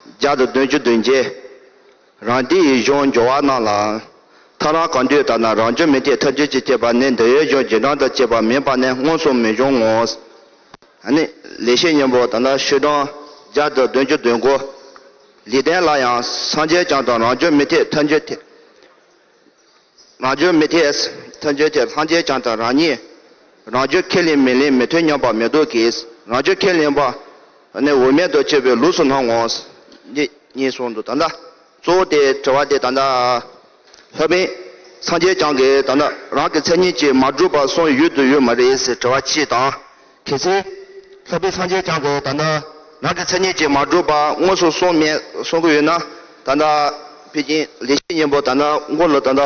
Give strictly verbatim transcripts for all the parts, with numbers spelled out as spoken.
བརྒྱ་དང་བདུན་ཅུ་དོན་གཅིག་རང་སྡེ་ཡི་གཞུང་འབྱོར་བ་རྣམས་ལ། ཐལ་རང་གང་འདོད་ལྟར་ན་རང་རྒྱུད་མི་འཐད་ཐལ་འགྱུར་གྱིས་བསྐྱེད་པ་ནི་འདོད་ཡོན་གཞུང་རྗེས་འབྲང་དང་བཅས་པ་མིན་པ་ནི་དངོས་སུ་མི་འབྱུང་ངོ་། ཨ་ནི་ལེགས་བཤད་སྙིང་པོ་ད་ལྟ་ཤོག་གྲངས་བརྒྱ་དང་བདུན་ཅུ་དོན་དགུ། ལེགས་ལྡན་ལ་ཡང་སངས་རྒྱས་བསྐྱངས་དང་རང་རྒྱུད་མི་འཐད་ཐལ་འགྱུར་ཐལ། རང་རྒྱུད་མི་འཐད་ཐལ་འགྱུར་ཐལ། སངས་རྒྱས་བསྐྱངས་དང་རང་ཉིད་རང་རྒྱུད་ཁས་ལེན་མི་ལེན་མི་མཐུན་སྙམ་པ་མི་འདུག་གི། རང་རྒྱུད་ཁས་ལེན་པ་ནི་འོས་མེད་དུ་གཅོད་པའི་ལུགས་སུ་སྣང་ངོ་། འདི་གཉིས་གསུངས་འདུག་ད་ལྟ་གཙོ་བོ་དེ་དྲི་བ་དེ་ད་ལྟ་ལྷ་པཎ་སངས་རྒྱས་བསྐྱངས་ཀྱིས་ད་ལྟ་རང་གི་མཚན་ཉིད་ཀྱིས་མ་གྲུབ་པ་གསུངས་ཡོད་དུ་ཡོད་མ་རེད་ཟེར་དྲི་བ་གཅིག་དང་། གལ་སྲིད་ལྷ་པཎ་སངས་རྒྱས་བསྐྱངས་ཀྱིས་ད་ལྟ་རང་གི་མཚན་ཉིད་ཀྱིས་མ་གྲུབ་པ་དངོས་སུ་གསུངས་མེད་གསུང་གི་ཡོད་ན། ད་ལྟ་ཕལ་ཆེར་ལེགས་བཤད་སྙིང་པོ་ད་ལྟ་མགོ་ལ་ད་ལྟ་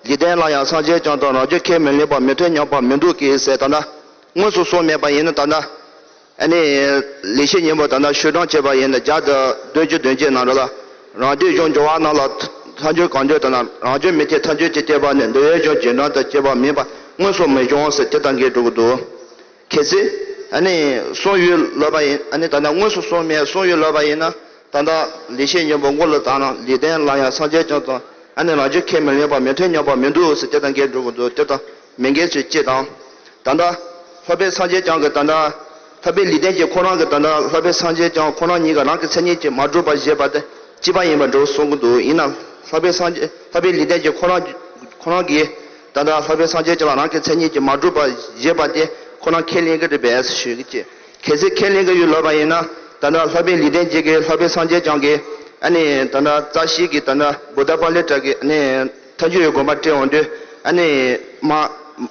ལེགས་ལྡན་ལ་ཡང་སངས་རྒྱས་བསྐྱངས་དང་རང་རྒྱུད་ཁས་མི་ལེན་པ་མི་མཐུན་སྙམ་པ་མི་འདུག་གི་ཟེར་ད་ལྟ་དངོས་སུ་གསུངས་མེད་པ་ཡིན་ན། ད་ལྟ་ཨ་ནི་ལེགས་བཤད་སྙིང་པོ་ད་ལྟ་ཤོག་གྲངས་བྱས་པ་ཡིན་ན་བརྒྱ་དང་བདུན་ཅུ་དོན་གཅིག་ནང་ལ་རང་སྡེ་གཞུང་འབྱོར་བ་རྣམས་ལ་ཐལ་འགྱུར་གང་འདོད་ལྟར་ན་རང་རྒྱུད་མི་འཐད་ཐལ་འགྱུར་གྱིས་བསྐྱེད་པ་ནི་འདོད་ཡོན་གཞུང་རྗེས་འབྲང་དང་བཅས་པ་མིན་པ་དངོས་སུ་མི་འབྱུང་ཟེར་དེ་ལྟར་འགལ་འགྲོ་གི་འདུག་གལ་སྲིད་ཨ་ནི་གསུངས་ཡོད་ལབ་པ་ཡིན། ཨ་ནི་ད་ལྟ་དངོས་སུ་གསུངས་མེད་གསུངས་ཡོད་ལབ་པ་ཡིན་ན། ད་ལྟ་ལེགས་བཤད་སྙིང་པོ་མགོ་ལ་དང་ན་ལེགས་ལྡན་ལ་ཡང་སངས་རྒྱས་བསྐྱངས་དང་ཨ་ནི་རང་རྒྱུད་ཁས་མི་ལེན་པ་མི་མཐུན་སྙམ་པ་མི་འདུག་ཟེར་དེ་ལྟར་འགལ་འགྲོ་གི་འདུག་དེ་ལྟར་མི་འགལ་ཚུལ་གཅིག་དང་། ད་ལྟ་ལྷ་པཎ་སངས་རྒྱས་བསྐྱངས་ཀྱིས་ད་ལྟ་ལྷ་པཎ་ལེགས་ལྡན་གྱིས་ཁོ་རང་གིས་ད་ལྟ་ལྷ་པཎ་སངས་རྒྱས་བསྐྱངས་ཁོ་རང་ཉིད་ཀྱིས་རང་གི་མཚན་ཉིད་ཀྱིས་མ་གྲུབ་པ་བཞེད་པ་དེ་གཅིག་པ་ཡིན་པ་འདྲ་བོ་གསུང་གི་འདུག་ཡིན་ནའང་ལྷ་པཎ་སངས་རྒྱས་ལྷ་པཎ་ལེགས་ལྡན་གྱིས་ཁོ་རང་ཁོ་རང་གིས་ད་ལྟ་ལྷ་པཎ་སངས་རྒྱས་ཀྱིས་རང་གི་མཚན་ཉིད་ཀྱིས་མ་གྲུབ་པ་བཞེད་པ་དེ་ཁོ་རང་ཁས་ལེན་གྱི་རེད་པས་ཞུ་གི་ཅེས། གལ་སྲིད་ཁས་ལེན་གྱི་ཡོད་ལབ་པ་ཡིན་ན། ད་ལྟ་ལྷ་པཎ་ལེགས་ལྡན་རྒྱས་ཀྱིས་ལྷ་པཎ་སངས་རྒྱས་བསྐྱངས་ཀྱིས་ཨ་ནི་ད་ལྟ་རྩ་ཤེ་གི་ད་ལྟ་བུདྡྷ་པཱ་ལི་ཏྲ་གི་ཨ་ནི་ཐལ་འགྱུར་བའི་དགོངས་པ་སྤྲད་འོང་དུས་ཨ་ནི་མ་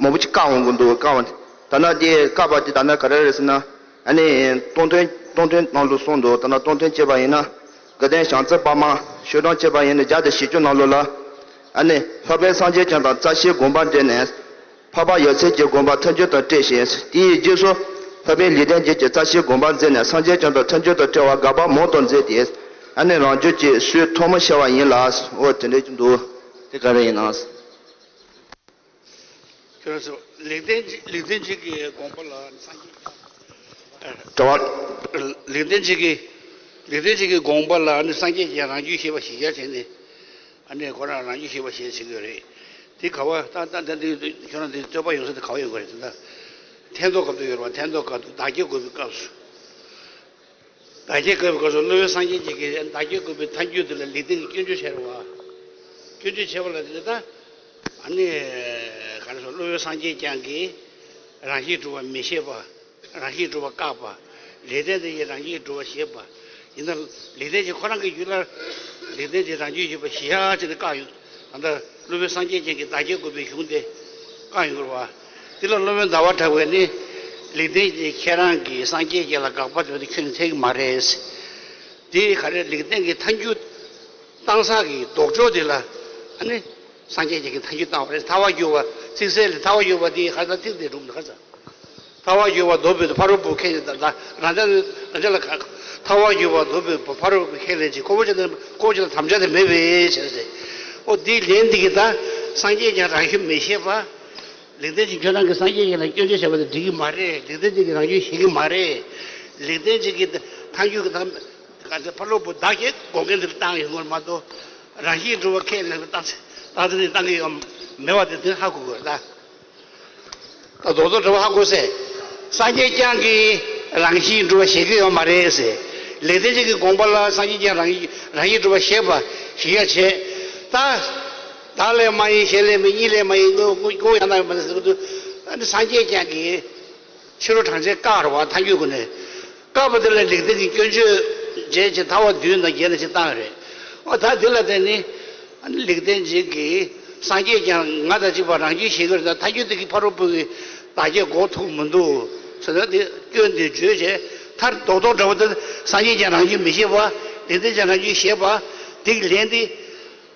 མང་པོ་ཅིག་བཀག་འོང་གི་འདུག་བཀག་འོང་། ད་ལྟ་དེ་བཀག་པ་དེ་ད་ལྟ་ག་རེ་རེད་ཟེར་ན། ཨ་ནི་སྟོང་ཐུན་སྟོང་ཐུན་ནང་ལ་གསུངས་འདུག་ད་ལྟ་སྟོང་ཐུན་བྱས་པ་ཡིན་ན། དགའ་ལྡན་བྱང་རྩེ་པར་མ་ཤོག་གྲངས་བྱས་པ་ཡིན་ན་བརྒྱ་དང་བཞི་བཅུ་ནང་ལོགས་ལ། ཨ་ནི་ལྷ་པཎ་སངས་རྒྱས་བསྐྱངས་དང་རྩ་ཤེའི་དགོངས་པ་འགྲེལ་ནས། འཕགས་པ་ཡབ་སྲས་ཀྱི་དགོངས་པ་ཐལ་འགྱུར་དང་བྲལ་ཞིང་། དེའི་རྗེས་སུ་ལྷ་པཎ་ལེགས་ལྡན་རྒྱས་ཀྱིས་རྩ་ཤེའི་དགོངས་པ་མཛད་ནས་སངས་རྒྱས་བསྐྱངས་དང་ཐལ་འགྱུར་དང་བྲལ་བ་དགག་པ་མང་དུ་མཛད་དེ། ཨ་ནི་རང་རྒྱུད་ཀྱི་སྲོལ་ཐོག་མར་བཤད་པ་ཡིན་ལ། འོ་དེ་འདྲ་ཅིག་འདུག་དེ་ག་རེ་ཡིན་ནམ། ཁྱོད་རང་ཚོ་ལེགས་ལྡན་ལེགས་ལྡན་འབྱེད་ཀྱི་དགོངས་པ་ལ་སངས་རྒྱས་བསྐྱངས། དྲི་བ། ལེགས་ལྡན་འབྱེད་ཀྱི་ལེགས་ལྡན་འབྱེད་ཀྱི་དགོངས་པ་ལ་ནི་སངས་རྒྱས་ཀྱིས་རང་རྒྱུད་བཤད་པ་གཞི་རྒྱ་བྱས་ནས། ཨ་ནི་ཁོ་རང་རང་རྒྱུད་བཤད་པ་ཞེས་བྱེད་ཀྱི་རེད། དེ་ག་བ་ད་ལྟ་ད་འདི་ཁྱོད་རང་འདི་རྩོད་པ་ཡོང་ས་དེ་ག་བ་ཡོང་གི་རེད་ད། ཐལ་འདོགས་སྐབས་དུ་ཡོད་རེད་བ། ཐལ་འདོགས་སྐབས་དུ་བདག་གིས་བཀོད་པའི་སྐབས་སུ། བདག་གིས་བཀོད་པའི་སྐབས་སུ་སློབ་དཔོན་སངས་རྒྱས་ཀྱིས་བདག་གིས་བཀོད་པའི་ཐལ་འགྱུར་དེ་ལ་ལེགས་ལྡན་གྱིས་སྐྱོན་བརྗོད་བྱས་རེད་བ། སྐྱོན་བརྗོད་བྱས་པ་ལ་དེ་ལ་ད། ཨ་ནི་ག་རེ་ཟེར། སློབ་དཔོན་སངས་རྒྱས་བསྐྱངས་ཀྱིས་རང་བཞིན་གྲུབ་པ་མི་བཞེད་པ། རང་བཞིན་གྲུབ་པ་བཀག་པ། ལེགས་ལྡན་དེ་ཡིས་རང་བཞིན་གྲུབ་པ་བཞེད་པ། ཡིན་ན་ལེགས་ལྡན་གྱིས་ཁོ་རང་གི་རྒྱུད་ལ་ལེགས་ལྡན་གྱིས་རང་རྒྱུད་བཞེད་པ་ཞེ་དྲག་ཅིག་ནི་བཀག་ཡོད། ད་ལྟ་སློབ་དཔོན་སངས་རྒྱས་བསྐྱངས་ཀྱིས་བདག་གིས་བཀོད་པའི་གཞུང་དེ་བཀག་ཡོང་གི་རེད་བ། དེ་ལ་སློབ་དཔོན་ཟླ་བ་གྲགས་པས་ནི་ལེགས་ལྡན་གྱིས་ཁྱེད་རང་གིས་སངས་རྒྱས་བསྐྱངས་ལ་དགག་པ་བརྗོད་དེ་ཁྱོན་ནས་འཚལ་གྱི་མ་རེད། དེ་ག་རེ་ལེགས་ལྡན་གྱི་ཐལ་འགྱུར་བཏང་ས་གི་ལྡོག་ཕྱོགས་དེ་ལ་ཨ་ནི་སངས་རྒྱས་བསྐྱངས་ཀྱིས་ཐལ་འགྱུར་བཏང་བ་རེད། ཐལ་བར་གྱུར་པ་ཚིག་གསལ་ལས་ཐལ་བར་གྱུར་པ་དེ་ག་རེ་ད་ཚིག་དེ་སྒྲུང་དེ་ག་རེ་ད། ཐལ་བར་གྱུར་པ་ལྡོག་པའི་དུས་ཕ་རོལ་པོ་ཁས་ལེན་དང་། རང་ཅག་རང་ཅག་ལ་ག་ཐལ་བར་གྱུར་པ་ལྡོག་པའི་ཕ་རོལ་པོ་ཁས་ལེན་ཅིང་ཁོ་བོ་ཅན་དང་ཁོ་བོ་ཅན་ལ་དམ་བཅའ་དེ་མེད་པའི་ཕྱིར་ཟེར། ཨོ་དེའི་ལན་འདི་གིས་ད་སངས་རྒྱས་ཀྱང་རང་རྒྱུད་མི་བཞེད་པ། ལེགས་ལྡན་གྱིས་ཁྱོད་རང་གིས་སངས་རྒྱས་ཀྱི་ལ་སྐྱོན་བརྗོད་བྱས་པ་དེ་འགྲིག་གི་མ་རེད། ལེགས་ལྡན་གྱིས་རང་རྒྱུད་བཞེད་ཀྱི་མ་རེད། ལེགས་ལྡན་གྱིས་ཐལ་འགྱུར་གྱི་དང་ག་ཚོད་ཕ་རོལ་པོ་བདག་གིས་དགོངས་འགལ་འདིར་བཏང་ཡོང་གི་མ་གཏོགས། རང་བཞིན་གྲུབ་པ་ཁས་ལེན་པའི་རྟགས་རྟགས་དེ་ནི་བཏང་གི་ཡོད་མེད་པ་དེ་དོན་ཧ་གོ་དགོས་ད། ད་རྡོག་རྡོག་འདྲ་བ་ཧ་གོ་ཟེར། སངས་རྒྱས་བསྐྱངས་ཀྱིས་རང་བཞིན་གྲུབ་པ་བཞེད་ཀྱི་ཡོད་མ་རེད་ཟེར། ལེགས་ལྡན་འབྱེད་ཀྱི་དགོངས་པ་ལ་སངས་རྒྱས་བསྐྱངས་རང་བཞིན་རང་བཞིན་གྲུབ་པ་བཞེད་པ་ཞིག་ཡང་བྱས། ད། བདག་ལས་མ་ཡིན་གཞན་ལས་མིན་གཉིས་ལས་མ་ཡིན་དངོས་ཀུན་ཡང་དག་ཡོད་མ་རེད་ཟེར་གྱི་འདུག་ཨ་ནི་སངས་རྒྱས་བསྐྱངས་ཀྱིས། ཕྱི་རོལ་གྲངས་ཅན་བཀག་རེད་བ། ཐལ་འགྱུར་སྒོ་ནས། བཀག་པ་དེ་ལ་ལེགས་ལྡན་གྱིས་སྐྱོན་བརྗོད་བྱས་ཅིང་ཐལ་བ་བདུན་དང་བརྒྱད་ལ་ཅིག་བཏང་ཡོད་རེད། འོ་ད་དེ་ལ་བརྟེན་ནས་ཨ་ནི་ལེགས་ལྡན་འབྱེད་ཀྱིས་སངས་རྒྱས་ཀྱང་ང་དང་གཅིག་པ་རང་རྒྱུད་བཞེད་ཀྱི་རེད་ད། ཐལ་འགྱུར་དེ་གིས་ཕ་རོལ་པོ་གི་བདག་གིས་འགོག་ཐུབ་མི་འདུག་ཟེར་ན་དེ་སྐྱོན་དེ་བརྗོད་བྱས། མཐར་རྡོག་རྡོག་འདྲ་བོ་དེ་སངས་རྒྱས་ཀྱང་རང་རྒྱུད་མི་བཞེད་པ། ལེགས་ལྡན་ཀྱང་རང་རྒྱུད་བཞེད་པ། དེ་གི་ལན་དེ།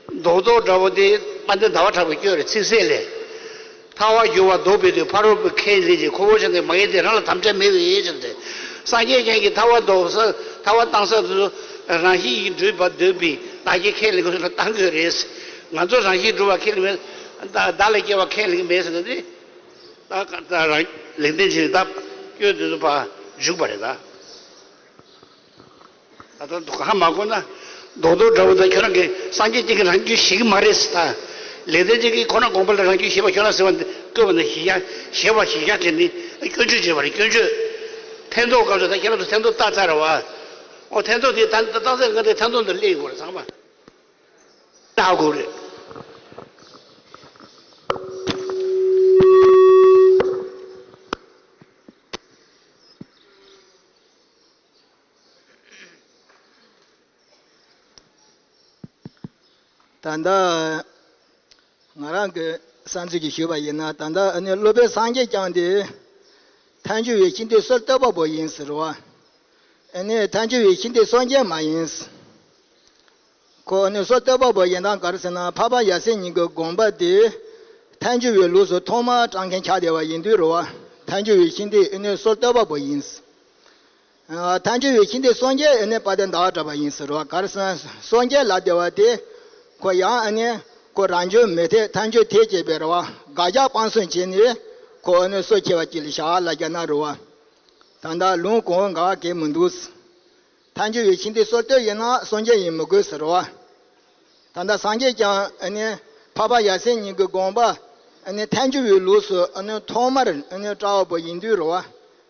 རྡོག་རྡོག་འདྲ་བོ་དེ་དཔལ་ལྡན་ཟླ་བ་གྲགས་པས་བསྐྱོན་རེད། ཚིག་གསལ་ལས། ཐལ་བར་གྱུར་པ་ལྡོག་པའི་དུས་ཕ་རོལ་པོས་ཁས་ལེན་ཅིང་ཁོ་བོ་ཅན་དེ་མ་ཡིན་ཏེ་རང་ལ་དམ་བཅའ་མེད་པའི་ཕྱིར་ཏེ། སངས་རྒྱས་ཀྱང་གིས་ཐལ་བ་ལྡོག་ས་ཐལ་བ་བཏང་ས་དེ་ཚོ་རང་བཞིན་གྱིས་གྲུབ་པར་འདོད་པའི་བདག་གིས་ཁས་ལེན་དགོས་ས་ལ་བཏང་དགོས་རེད། ང་ཚོ་རང་བཞིན་གྲུབ་པ་ཁས་ལེན་མེད། བདག་བདག་ལས་སྐྱེ་བ་ཁས་ལེན་གྱི་མེད་ཟེར་ན་དེ། ད་ད་རང་ལེགས་ལྡན་འབྱེད་ད་སྐྱོན་དེ་ཚོ་ཕར་འཇུག་པ་རེད་ད། ད་ལྟ་འདུག་ཧ་མ་གོ་ན། རྡོག་རྡོག་འདྲ་བོ་དང་ཁྱོད་རང་གིས་སངས་རྒྱས་བཅས་ཀྱིས་རང་རྒྱུད་ཞི་གི་མ་རེད་ཟེར། ད་ལེགས་ལྡན་འབྱེད་ཀྱིས་ཁོ་རང་དགོངས་པ་ལ་རང་རྒྱུད་ཞི་བར་ཤོག་ལ་ཟེར་བ་འདི་བཀོད་པ་ན་ཞི་ཡ་ཞི་བ་ཞི་ཡ་དེ་ནི་སྐྱོན་བརྗོད་བྱས་པ་རེད། སྐྱོན་བརྗོད། ཐེན་ཐོག་སྐབས་སུ་ད་ཁྱེད་རང་ཚོ་ཐེན་ཐོག་བཏགས་ཚར་བ། ཨོ་ཐེན་ཐོག་དེ་ད་ད་བཏགས་ཚར་ང་དེ་ཐེན་ཐོག་འདི་སླེབས་ཡོང་གི་རེད་ཚང་མ། ལྟ་དགོས་རེད། ད་ལྟ་ང་རང་གི་བསམ་ཚུལ་གྱིས་ཞུས་པ་ཡིན་ན། ད་ལྟ་ཨ་ནི་སློབ་དཔོན་སངས་རྒྱས་བསྐྱངས་ཏེ་ཐལ་འགྱུར་བའི་ཤིང་རྟའི་སྲོལ་གཏོད་པ་པོ་ཡིན་ཟེར་བ། ཨ་ནི་ཐལ་འགྱུར་བའི་ཤིང་རྟའི་སྲོལ་འབྱེད་མ་ཡིན། ཁོ་ཨ་ནི་སྲོལ་གཏོད་པ་པོ་ཡིན་སྟངས་ག་རེ་ཟེར་ན། འཕགས་པ་ཡབ་སྲས་གཉིས་ཀྱི་དགོངས་པ་དེ་ཐལ་འགྱུར་བའི་ལུགས་སུ་ཐོག་མར་བཀྲམ་མཁན་ཆགས་བསྡད་པ་ཡིན་དུས་རེད་བ། ཐལ་འགྱུར་བའི་ཤིང་རྟའི་ཨ་ནི་སྲོལ་གཏོད་པ་པོ་ཡིན། ཐལ་འགྱུར་བའི་ཤིང་རྟའི་སྲོལ་འབྱེད་ཨ་ནི་དཔལ་ལྡན་ཟླ་བ་གྲགས་པ་ཡིན་ཟེར་བ། ག་རེ་ཟེར་ན་སྲོལ་འབྱེད་ལབ་བསྡད་པ་དེ་ཁོ་ཡང་ཨ་ནི་ཁོ་རང་འཇོན་མི་ཐེག་ཐལ་འགྱུར་ཐེག་ཅེས་པའི་རེད་བ། དགག་བཞག་སྤང་གསུམ་བྱས་ནས་ཁོ་ཨ་ནི་སྲོལ་ཕྱེ་བ་ཅིག་ལ་བཞག་ལབ་རྒྱག་ན་རེད་བ། ད་ལྟ་ལུང་གོང་འོག་འགལ་བ་གང་ཡང་མི་འདུག་ཐལ་འགྱུར་བའི་ཤིང་རྟའི་སྲོལ་གཏོད་ཡིན་ན་སྲོལ་འབྱེད་ཡིན་མི་དགོས་ཟེར་བ། ད་ལྟ་སངས་རྒྱས་བསྐྱངས་ཨ་ནི་འཕགས་པ་ཡབ་སྲས་གཉིས་ཀྱི་དགོངས་པ་ཨ་ནི་ཐལ་འགྱུར་བའི་ལུགས་སུ་ཨ་ནི་ཐོག་མར་ཨ་ནི་བཀྲལ་བ་པོ་ཡིན་དུས་རེད་བ།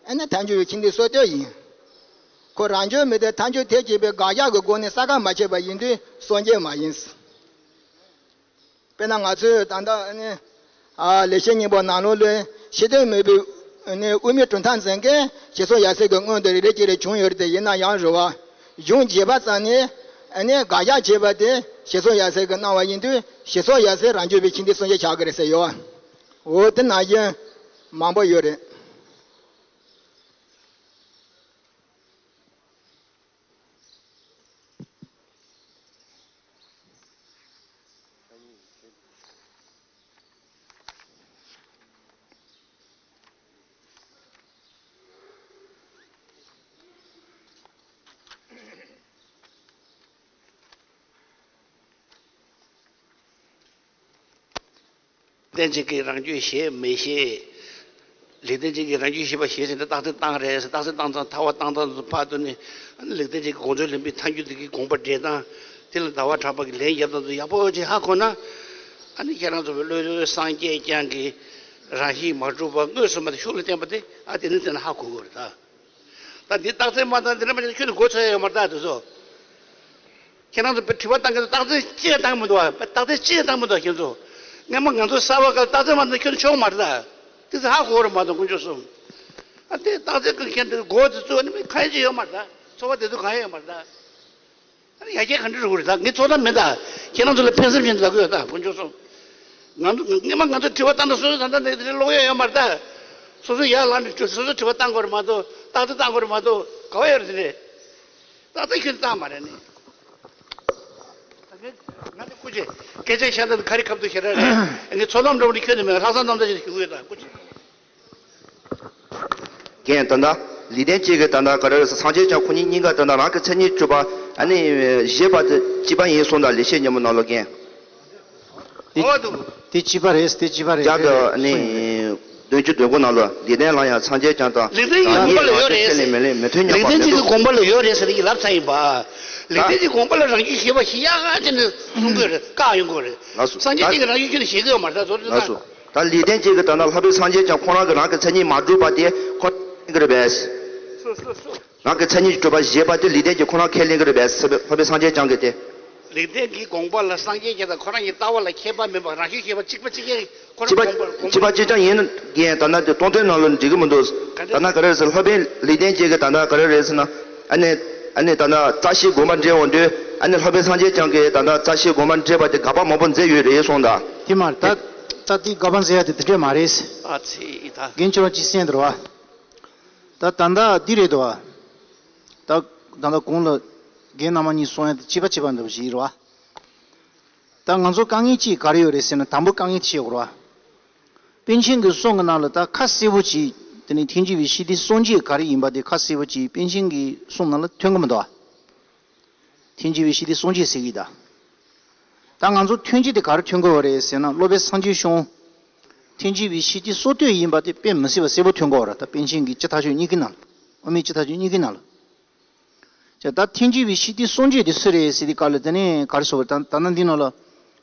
ཨ་ནི་ཐལ་འགྱུར་བའི་ཤིང་རྟའི་སྲོལ་གཏོད་ཡིན། ཁོ་རང་འཇོན་མི་ཐེག་ཐལ་འགྱུར་ཐེག་ཅེས་པའི་དགག་བཞག་གི་སྒོ་ནས་གསལ་ཁ་མ་ཕྱེ་བ་ཡིན་དུས་སྲོལ་འབྱེད་མ་ཡིན། དཔེར་ན་ང་ཚོས་ད་ལྟ་ཨ་ནི་ཨ་ལེགས་བཤད་སྙིང་པོ་ནང་ལོགས་ལ་ཤེས་འདོད་མེད་པའི་ཨ་ནི་དབུ་མའི་གྲུབ་མཐའ་འཛིན་མཁན་ཞེ་སོགས་ཡབ་སྲས་ཀྱི་སྔོན་དུ་རེ་རེ་བྱས་རེ་བྱུང་ཡོད་རེད་དེ། ཡིན་ན་ཡང་རེད་བ། གཞུང་རྒྱས་པ་ཙམ་ནས་ཨ་ནི་དགག་བཞག་བྱས་པ་དེ་ཞེ་སོགས་ཡབ་སྲས་ཀྱིས་གནང་བ་ཡིན་དུས་ཞེ་སོགས་ཡབ་སྲས་རང་འཇོན་པའི་ཤིང་རྟའི་སྲོལ་འབྱེད་ཆགས་ཀྱི་རེད་ཟེར་ཡོད་བ། འོ་དེ་ནང་བཞིན་མང་པོ་ཡོད་རེད། ལེགས་ལྡན་འབྱེད་ཀྱིས་རང་རྒྱུད་ཞི་མི་ཞི། ལེགས་ལྡན་འབྱེད་ཀྱིས་རང་རྒྱུད་ཞི་བ་ཞི་ཟེར་ནས་རྟགས་མཚན་བཏང་རེད། རྟགས་མཚན་བཏང་ཙང་ཐལ་བ་བཏང་ཙང་ཕར་དུ་ནི་ལེགས་ལྡན་འབྱེད་ཀྱི་དགོངས་རྫོགས་ལེན་པའི་ཐལ་འགྱུར་དེ་གི་དགོངས་པ་འགྲེལ་སྟངས་དེ་ལ་ཟླ་བ་གྲགས་པ་གིས་ལན་བརྒྱབ་སྟངས་དེ་ཡག་པོ་ཅིག་ཧ་གོ་ན། ཨ་ནི་ཁྱེད་རང་ཚོ་བའི་བློ་གྲོས་སངས་རྒྱས་བསྐྱངས་ཀྱིས་རང་བཞིན་མ་གྲུབ་པ་དངོས་སུ་མ་དེ་ཤུགས་ལ་བསྟན་པ་དེ་ཨ་དེ་ནི་དེ་ན་ཧ་གོ་དགོས་རེད་ད། ད་འདི་རྟགས་མཚན་མ་བཏང་འདི་འདྲ་མ་བྱས་ན་ཁྱོད་ནི་མགོ་ཚོས་ཡོད་མ་རེད་ད་དེ་ཚོ། ཁྱེད་རང་ཚོ་དྲི་བ་བཏང་མཁན་ཚོ་རྟགས་མཚན་ཅི་ཡང་བཏང་མི་འདུག་བ། རྟགས་མཚན་ཅི་ཡང་བཏང་མི་འདུག་ཁྱེད་ཚོ། སྔན་མ་ང་ཚོ་གསར་པ་སྐབས་རྟགས་མཚན་མ་བཏང་ཁྱོད་ཆོག་མ་རེད་ད། དེ་ཚོ་ཧ་གོ་རེད་མ་གཏོགས་དཀོན་མཆོག་གསུམ། ཨ་དེ་རྟགས་མཚན་ཀུན་ཁྱེད་འདི་མགོ་དེ་ཚོ་ནི་མི་གང་ཡང་ཅི་ཡོད་མ་རེད་ད། ཚོར་བ་དེ་ཚོ་གང་ཡང་ཡོད་མ་རེད་ད། ཨ་ནི་ཡ་གྱལ་ག་འདྲ་རུ་རེད་ད། ངས་ཚོར་ཐབས་མེད་ད། ཁྱེད་རང་ཚོ་ལ་ཕན་སེམས་ཅན་ལབ་གི་ཡོད་ད་དཀོན་མཆོག་གསུམ། ང་ཚོ་སྔན་མ་ང་ཚོ་དྲི་བ་བཏང་ན་སོ་སོ་ད་ལྟ་ནས་དེ་ཀློག་ཡ་ཡོད་མ་རེད་ད། སོ་སོ་ཡར་ལངས་ནས་སོ་སོ་དྲི་བ་བཏང་དགོས་རེད་མ་གཏོགས་རྟགས་མཚན་བཏང་དགོས་རེད་མ་གཏོགས་ག་བ་ཡོད་རེད་དེ་རེད། རྟགས་མཚན་ཁྱོན་བཏང་མ་རེད་ནི། ད་ངས་ང་ཚོ་སྐུ་མཁྱེན་སྐད་ཆ་བཤད་ན་ག་རེ་ཁ་ཐུག་བཤད་ར་རེད། ངས་ཚོར་སྣང་འདྲ་བོ་ནི་ཁྱོན་ནས་མེད། ལྷག་བསམ་རྣམ་དག་ཅིག་ཞུ་གི་ཡོད་ད་སྐུ་མཁྱེན། རྒན་ད་ལྟ་ལེགས་ལྡན་འབྱེད་ཀྱི་ད་ལྟ་ག་རེ་རེད་ཟེར། སངས་རྒྱས་བསྐྱངས་ཁོ་གཉིས་གཉིས་ཀ་ད་ལྟ་རང་གི་མཚན་ཉིད་གྲུབ་པ་ཨ་ནི་བཞེད་པ་དེ་གཅིག་པ་ཡིན་གསུངས་ད། ལེགས་བཤད་སྙིང་པོ་ནང་ལོགས་རྒན། འོ་འདུག་དེ་གཅིག་པ་རེད། དེ་གཅིག་པ་རེད། བརྒྱ་དང་ཨ་ནི་བདུན་ཅུ་དོན་དགུ་ནང་ལོགས་ལེགས་ལྡན་ལ་ཡང་སངས་རྒྱས་བསྐྱངས་དང་། ལེགས་ལྡན་གྱི་དགོངས་པ་ལ་ཡོད་རེད་ཟེར། མི་ལེགས་མི་མཐུན་ཉམས་པ་ལེགས་ལྡན་འབྱེད་ཀྱི་དགོངས་པ་ལ་ཡོད་རེད་ཟེར་ནས་ལབ་ཚར་ཡིན་པ། ལེགས་ལྡན་གྱི་དགོངས་པ་ལ་རང་རྒྱུད་ཞི་བ་ཞི་ཡག་ཅེས་ནས་གསུང་དགོས་རེད། བཀག་ཡོང་དགོས་རེད། ལགས་སོ། སངས་རྒྱས་ཀྱིས་རང་རྒྱུད་ཁྱོན་ནས་ཞི་གི་ཡོད་མ་རེད་ད། ལགས་སོ། ད་ལེགས་ལྡན་འབྱེད་ཀྱི་ད་ལྟ་ལྷག་པའི་སངས་རྒྱས་བསྐྱངས་ཁོ་རང་གི་རང་གི་མཚན་ཉིད་མ་གྲུབ་པ་དེ་ཁོ་ཁས་ལེན་གྱི་རེད་པས། སོ་སོ་སོ། རང་གི་མཚན་ཉིད་གྲུབ་པ་བཞེད་པ་དེ་ལེགས་ལྡན་གྱིས་ཁོ་རང་ཁས་ལེན་གྱི་རེད་པས། ལྷག་པའི་སངས་རྒྱས་བསྐྱངས་ཀྱིས་དེ། ལེགས་ལྡན་གྱི་དགོངས་པ་ལ་སངས་རྒྱས་ཀྱི་དང་ཁོ་རང་གི་ལྟ་བ་ལ་ཁྱད་པར་མེད་པ་རང་བཞིན་ཤེས་པ་གཅིག་པ་གཅིག་རྐྱང་ཁོ་རང་གཅིག་པ་དགོངས་པ་དགོངས་གཅིག་པ་གཅིག་རྐྱང་ཡིན་ན་རྒན་ད་ལྟ་དེ་སྟོང་ཐུན་ནང་ལ་འགྲིག་གི་མི་འདུག་ག་འདྲ། ད་ལྟ་ག་རེ་རེད་ཟེར། ལྷག་པའི་ལེགས་ལྡན་འབྱེད་ཀྱི་ད་ལྟ་ག་རེ་རེད་ཟེར་ན། ཨ་ནི་ཨ་ནི་ད་ལྟ་རྩ་ཤེའི་དགོངས་པ་འགྲེལ་འོང་དུས་ཨ་ནི་ལྷག་པའི་སངས་རྒྱས་བསྐྱངས་ཀྱིས་ད་ལྟ་རྩ་ཤེའི་དགོངས་པ་འགྲེལ་བ་དེ་དགག་པ་མང་པོ་མཛད་ཡོད་རེད་གསུངས་ད། དེ་མ་རེད་ད། ད་དེ་དགག་པ་མཛད་ཡ་དེ་དེ་འདྲས་མ་རེད། ཨ་ཙི་ད། རྒན་ཁྱོད་རང་ཅིག་གསན་དེ་རེད་བ། ད་ད་ལྟ་འདི་རེད་དོ། ད་ད་ལྟ་གོང་ལ་རྒན་རྣམ་པ་གཉིས་གསུང་ཡ་དེ་གཅིག་པ་གཅིག་པ་འདྲ་པོ་ཞིག་རེད་བ། ད་ང་ཚོ་དཀའ་ངལ་གཅིག་ག་རེ་ཡོད་རེད་ཟེར་ན། དང་པོ་དཀའ་ངལ་ཅིག་ཡོད་རེད་བ། པཎ་ཆེན་གྱི་གསུང་གི་ནང་ལ་ད་ཁ་གསལ་པོ་ཅིག་དེ་ནས་ཐལ་འགྱུར་བའི་ཤིང་རྟའི་སྲོལ་འབྱེད་ག་རེ་ཡིན་པ་དེ་ཁ་གསལ་པོ་ཅིག་པཎ་ཆེན་གྱི་གསུང་ནང་ལ་ཐོན་གྱི་མི་འདུག་བ། ཐལ་འགྱུར་བའི་ཤིང་རྟའི་སྲོལ་འབྱེད་ཟེར་གྱི་ད། ད་ང་ཚོ་ཐོན་སྐྱེད་དེ་ག་རེ་ཐོན་གྱི་ཡོད་རེད་ཟེར་ན། སློབ་དཔོན་སངས་རྒྱས་གཞུང་ཐལ་འགྱུར་བའི་ཤིང་རྟའི་སྲོལ་གཏོད་ཡིན་པ་དེ་དཔེ་མི་སྲིད་པ་གསལ་པོ་ཐོན་གྱི་ཡོད་རེད། ད་པཎ་ཆེན་གྱི་སྤྱི་ཐག་ཆོད་གཉིས་ཀྱི་ནང་ལ། དབུ་མའི་སྤྱི་ཐག་ཆོད་གཉིས་ཀྱི་ནང་ལ། ཅེས་ད་ཐལ་འགྱུར་བའི་ཤེས་ལྡན་སངས་རྒྱས་དེ་སུ་རེད་ཟེར་དུས་སྐབས་ལ་དེ་ནས་ག་རེ་ཟེར་བ། ད་ད་ནི་འདི་ནང་ལ་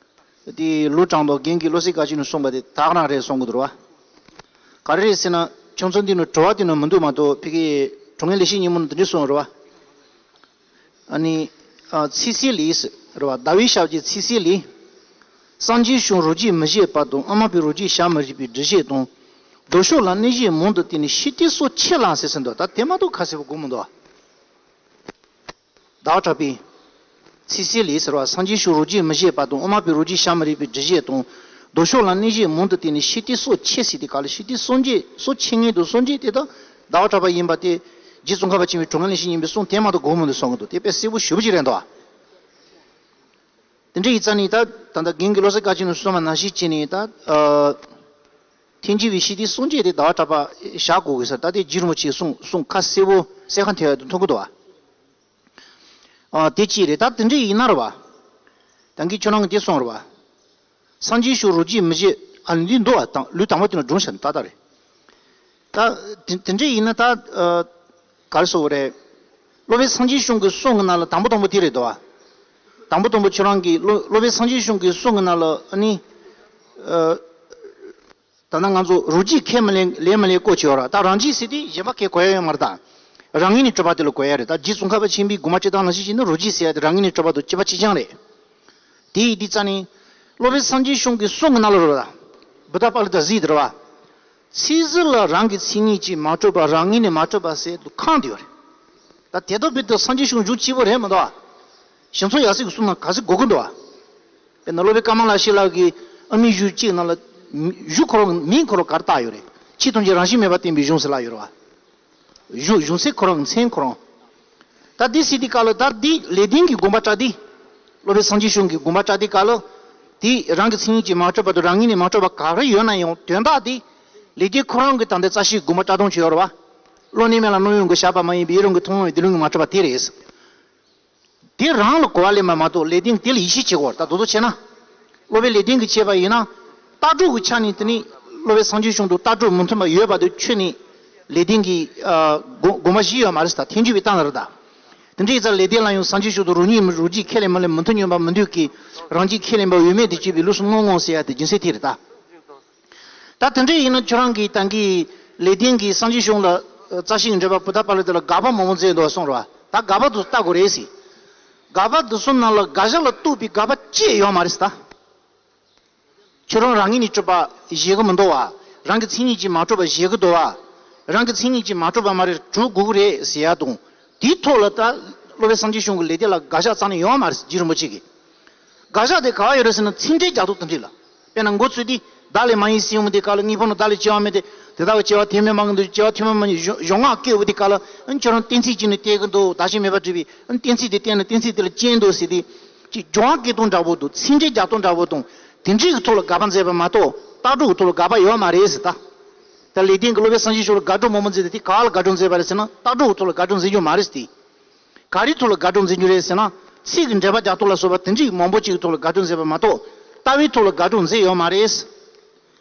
དེ་ལོ་གྲངས་དང་རྒན་གྱིས་བློ་གསལ་དཀར་ཆེན་ནས་གསུངས་པ་དེ་དག་རང་རེད་གསུང་གི་འདུག་ར། ག་རེ་རེད་ཟེར་ན་ཁྱོད་ཚོ་འདི་ནས་དྲི་བ་དེ་ནས་མི་འདུག་མ་གཏོགས་ཕ་གིའི་དྲང་ངེས་ལེགས་བཤད་སྙིང་པོ་ནས་དེ་འདྲ་གསུངས་རེད་བ། ཨ་ནི། ཨ། ཚིག་གསལ་ལས་རེད་བ། ཟླ་བའི་ཞབས་ཀྱི་ཚིག་གསལ་ལས། སངས་རྒྱས་བྱུང་རོ་རྗེས་མི་བཞེད་པ་དང་། ཨ་མ་པའི་རོ་རྗེས་བྱ་མི་རིག་པའི་འགྲེལ་བཤད་དང་། མདོ་ཕྱོགས་ལ་གནས་བཞེད་མང་དུ་བསྟན་ནས་ཤེས་ལྡན་སོགས་ཆེ་ལ་ཟེར་ཟིན་འདུག་ད་དེ་མ་གཏོགས་ཁ་གསལ་པོ་གོ་མི་འདུག་ཟླ་བ་གྲགས་པའི་ཚིག་གསལ་ལས་ཟེར་བ། སངས་རྒྱས་བྱུང་རོ་རྗེས་མི་བཞེད་པ་དང་། ཨ་མ་པའི་རོ་རྗེས་བྱ་མི་རིག་པའི་འགྲེལ་བཤད་དང་། མདོ་ཕྱོགས་ལ་གནས་བཞེད་མང་དུ་བསྟན་ནས་ཤེས་ལྡན་སོགས་ཆེ་ཟེར་དུས་སྐབས་ལ་ཤེས་ལྡན་སངས་རྒྱས་སོགས་ཆེ་ངེས་དང་། སངས་རྒྱས་དེ་དག་ཟླ་བ་གྲགས་པ་ཡིན་པ་དེ་རྗེ་ཙོང་ཁ་པ་ཆེན་པོའི་དྲང་ངེས་ལེགས་བཤད་སྙིང་པོའི་གསུང་དེ་མ་གཏོགས་གོ་མི་འདུག་གསུང་གི་འདུག་དེ་དཔེ་གསལ་པོ་ཞེ་པོ་ཅིག་རེད་འདུག་དེ་འདྲ་ཡིན་ཙང་ནི་ད་ད་ལྟ་རྒན་གྱིས་བློ་གསལ་དཀར་ཆེན་ནས་གསུངས་པ་ནང་བཞིན་བྱས་ནས་ད། ཨ། ཐལ་འགྱུར་བའི་ཤེས་ལྡན་སངས་རྒྱས་དེ་ཟླ་བ་གྲགས་པ་བཞག་དགོས་ཀྱི་ཟེར། ད་དེ་རྗེ་རིན་པོ་ཆེའི་གསུང་གསུང་ཁ་གསལ་པོ་གསལ་ཁ་འཐེན་ཡག་དེ་མཐོང་གི་འདུག་བ། ཨ། དེ་གཅིག་རེད། ད་དེ་འདྲ་ཡིན་ན་རེད་བ། ད་གིན་ཁྱོད་རང་གིས་དེ་གསུངས་རེད་བ། སངས་རྒྱས་བྱུང་རོ་རྗེས་མི་བཞེད། ཨ་ནི་འདི་འདུག་བ། དང་ལུས་དང་པོ་དེ་ནས་སྒྲུང་བཤད་ནས་ཏག་ཏག་རེད། ད་དེ་དེ་འདྲ་ཡིན་ན་ད། ཨ། ག་རེ་ཟེར་དགོས་རེད། སློབ་དཔོན་སངས་རྒྱས་བྱུང་གི་གསུང་གི་ནང་ལ་དང་པོ་དང་པོ་དེ་རེད་འདུག་བ། དང་པོ་དང་པོ་ཁྱོད་རང་གིས་སློབ་སློབ་དཔོན་སངས་རྒྱས་བྱུང་གི་གསུང་གི་ནང་ལ་ཨ་ནི། ཨ། ད་ལྟ་ང་ཚོ་རོ་རྗེས་ཁས་མི་ལེན། ལེན་མི་ལེན་སྐོར་བྱས་ཡོད་ར། ད་རང་རྒྱུད་ཟེར་དུས་གཞན་པ་ཁས་གོ་ཡ་ཡོད་མ་རེད་ད། རང་ངོས་ནས་གྲུབ་པ་དེ་ལ་གོ་ཡ་རེད། ད་རྗེ་ཙོང་ཁ་པ་ཆེན་པོའི་དགོངས་པ་བཞེས་སྟངས་ནང་བཞིན་བྱས་ན་རོ་རྗེས་ཟེར་ཡ་དེ་རང་ངོས་ནས་གྲུབ་པ་དང་གཅིག་པ་གཅིག་རྐྱང་རེད། དེ་ཡིན་དུས་ཙང་ནི། སློབ་དཔོན་སངས་རྒྱས་བྱུང་གི་གསུང་གི་ནང་ལ་རེད་བ། བུདྡྷ་པཱ་ལི་ཏ་ཟེར་དེ་རེད་བ། ཚིག་ཟུར་ལ་རང་གི་མཚན་ཉིད་ཀྱིས་མ་གྲུབ་པ། རང་ངོས་ནས་མ་གྲུབ་པ་ཟེར་དུ་ཁེངས་བསྡད་ཡོད་རེད། ད་དེ་དག་བོད་དུ་སངས་རྒྱས་བྱུང་འཇུག་གཅིག་པོ་རེད་མི་འདུག་བ། ཞིག་མཚོ་ཡབ་སྲས་ཀྱི་གསུང་ནང་ག་ཚོད་གོ་གི་འདུག་བ། དཔེར་ན་སློབ་དཔོན་ཀ་མ་ལ་ཤཱི་ལ་གི་ཨ་མའི་གཞུང་གཅིག་ནང་ལ། གཞུང་ཁོ་རང་མིང་ཁོ་རང་ག་རེ་བཏགས་ཡོད་རེད། ཆོས་ཐམས་ཅད་རང་བཞིན་མེད་པར་བསྟན་པའི་གཞུང་ཟེར་ལབ་ཡོད་རེད་བ། གཞུང་གཞུང་ཚིག་ཁོ་རང་མཚན་ཁོ་རང་། ད་འདི་ཟེར་དུས་སྐབས་ལ་ད་འདི་ལེགས་ལྡན་གྱི་དགོངས་པ་བཀྲལ་དུས། སློབ་དཔོན་སངས་རྒྱས་བྱུང་གི་དགོངས་པ་བཀྲལ་དུས་སྐབས་ལ། དེ་རང་གི་མཚན་ཉིད་ཀྱིས་མ་གྲུབ་པ་དང་རང་ངོས་ནས་མ་གྲུབ་པ་ག་རེ་ཡོད་ན་ཡང་དོན་དག་དེ། ལེགས་ལྡན་ཁོ་རང་གི་ད་ལྟའི་རྩ་ཤེའི་དགོངས་པ་བཀྲལ་སྟངས་ཅིག་ཡོད་རེད་བ། བློ་ནི་མེད་ལ་རྣམ་གཡེང་གིས་བཞག་པ་མ་ཡིན་པའི་ཡུན་རིང་གི་ཐུན་མོང་བའི་སྡེ་ལུགས་ཀྱིས་མ་གྲུབ་པ་དེ་རེད། དེ་རང་ལ་གོ་བ་ལེན་པ་མ་གཏོགས་ལེགས་ལྡན་དེ་ལ་ཡིད་ཆེས་བྱེད་དགོས་རེད། ད་དོ་དོ་བྱས་ན། སློབ་དཔོན་ལེགས་ལྡན་གྱིས་བྱས་པ་ཡིན་ན། ལྟ་གྲུབ་ཀྱི་ཆ་ནས་དེ་ནི་སློབ་དཔོན་སངས་རྒྱས་བྱུང་དང་ལྟ་གྲུབ་མི་མཐུན་པ་ཡོད་པ་དེ་ཁྱོན་ནས་ལེགས་ལྡན་གྱི་ཨ་དགོངས་དགོངས་པ་བཞེས་ཡོད་མ་རེད་ཟེར། ད་ཐལ་འགྱུར་བའི་སྟངས་ལ་རེད་ད། དེ་འདྲ་ཡིན་ཙང་ལེགས་ལྡན་ལ་ཡང་སངས་རྒྱས་བྱུང་དང་རང་ཉིད་རང་རྒྱུད་ཁས་ལེན་མི་ལེན་མི་མཐུན་སྙམ་པ་མི་འདོད་ཀྱི། རང་རྒྱུད་ཁས་ལེན་པ་འོས་མེད་དུ་བྱས་པའི་ལུགས་སུ་མངོན་འོང་ཟེར་ཡ་དེ་རྒྱུ་མཚན་དེ་རེད་ད། ད་དེ་འདྲ་ཡིན་ན་ཁྱོད་རང་གིས་ད་གིན་ལེགས་ལྡན་གྱིས་སངས་རྒྱས་བྱུང་ལ་རྩ་ཤེའི་འགྲེལ་པ་བུདྡྷ་པཱ་ལི་ཏ་ལ་དགག་པ་མང་པོ་མཛད་འདུག་གསུངས་རེད་བ། ད་དགག་པ་དེ་ཚོ་ལྟ་དགོས་རེད་ཟེར། དགག་པ་དེ་ཚོ་ནང་ལ་དགག་བྱ་ལ་གཏུགས་པའི་དགག་པ་ཅི་ཡང་ཡོད་མ་རེད་ཟེར་ད། ཁྱོད་རང་རང་ངོས་ནས་གྲུབ་པ་བཞེད་གི་མི་འདུག་བ། རང་གི་མཚན་ཉིད་ཀྱིས་མ་གྲུབ་པ་བཞེད་གི་འདུག་བ། རང་གི་མཚན་ཉིད་ཀྱིས་མ་གྲུབ་པ་མ་རེད། གྲུབ་དགོས་ཀྱི་རེད་ཟེར་ཡ་དང་། དེའི་ཐོག་ལ་ད་སློབ་དཔོན་སངས་རྒྱས་བྱུང་གིས་ལེགས་ལྡན་ལ་དགག་བྱ་རྩ་ནས་ཡོད་མ་རེད། རྗེ་རིན་པོ་ཆེ་གིས། དགག་བྱ་དེ་ག་བ་ཡོད་རེད་ཟེར་ན་ཚིག་འགྲེལ་རྒྱག་སྟངས་དེ་འདྲ་ལ། དཔེར་ན་མགོ་ཚོས་དུས་བདག་ལས་མ་ཡིན་སེམས་ཡོད་མིན་དེ་ག་ལ། དངོས་པོ་ནི་བདག་ལས་སྐྱེ་བ་མེད་དེ། དེ་དག་གི་སྐྱེ་བ་ཐེག་དམན་མ་གི་འདུག་སྐྱེ་བ་ཐེག་དམན་མ་ཡིན། གཞུང་གཞུང་སྔགས་སྐད་འོ་དེ་ག་ལ། ཁྱོད་རང་གཏན་ཚིགས་གཅིག་ནས་བསྟན་གི་འདུག་བདག་གཞན་མེད་པར་སྒྲུབ་པའི་གཏན་ཚིགས་དེ་བསྟན་ན་གཏན་ཚིགས་དེ་ལ་རྐྱེན་འདུག་ཟེར་དུས། ཅིག་སྦྱོར་བ་སྐྱེལ་སྟངས་འདྲ་པོ་དང་ཚིག་འགྲེལ་རྒྱག་སྟངས་འདྲ་པོ་དང་། དེ་འདྲའི་གི་ཐོག་ལ་དགག་པ་མཛད་པ་མ་གཏོགས་ལྟ་གྲུབ་ཀྱི་ཐོག་ལ་དགག་པ་ཡོད་མ་རེད་ཟེར་ད། ད་ལེགས་ལྡན་གྱིས་སློབ་དཔོན་སངས་རྒྱས་བྱུང་ལ་དགག་སྒྲུབ་མང་པོ་མཛད་དེ། དེ་ག་ལ་དགག་སྒྲུབ་མཛད་པ་རེད་ཟེར་ན་ལྟ་གྲུབ་ཀྱི་ཐོག་ལ་དགག་སྒྲུབ་མཛད་རྒྱུ་མ་རེད་ཟེར་ཏེ། ག་རེའི་ཐོག་ལ་དགག་སྒྲུབ་མཛད་རྒྱུ་རེད་ཟེར་ན། ཚིག་གི་འགྲེལ་པ་རྒྱག་སྟངས་ལ་སོགས་པ་དེ་འདྲའི་མང་པོ་ཅིག་གི་ཐོག་ལ་དགག་སྒྲུབ་མཛད་པ་མ་གཏོགས་ལྟ་བའི་ཐོག་ལ་དགག་སྒྲུབ་མཛད་ཡོད་མ་རེད།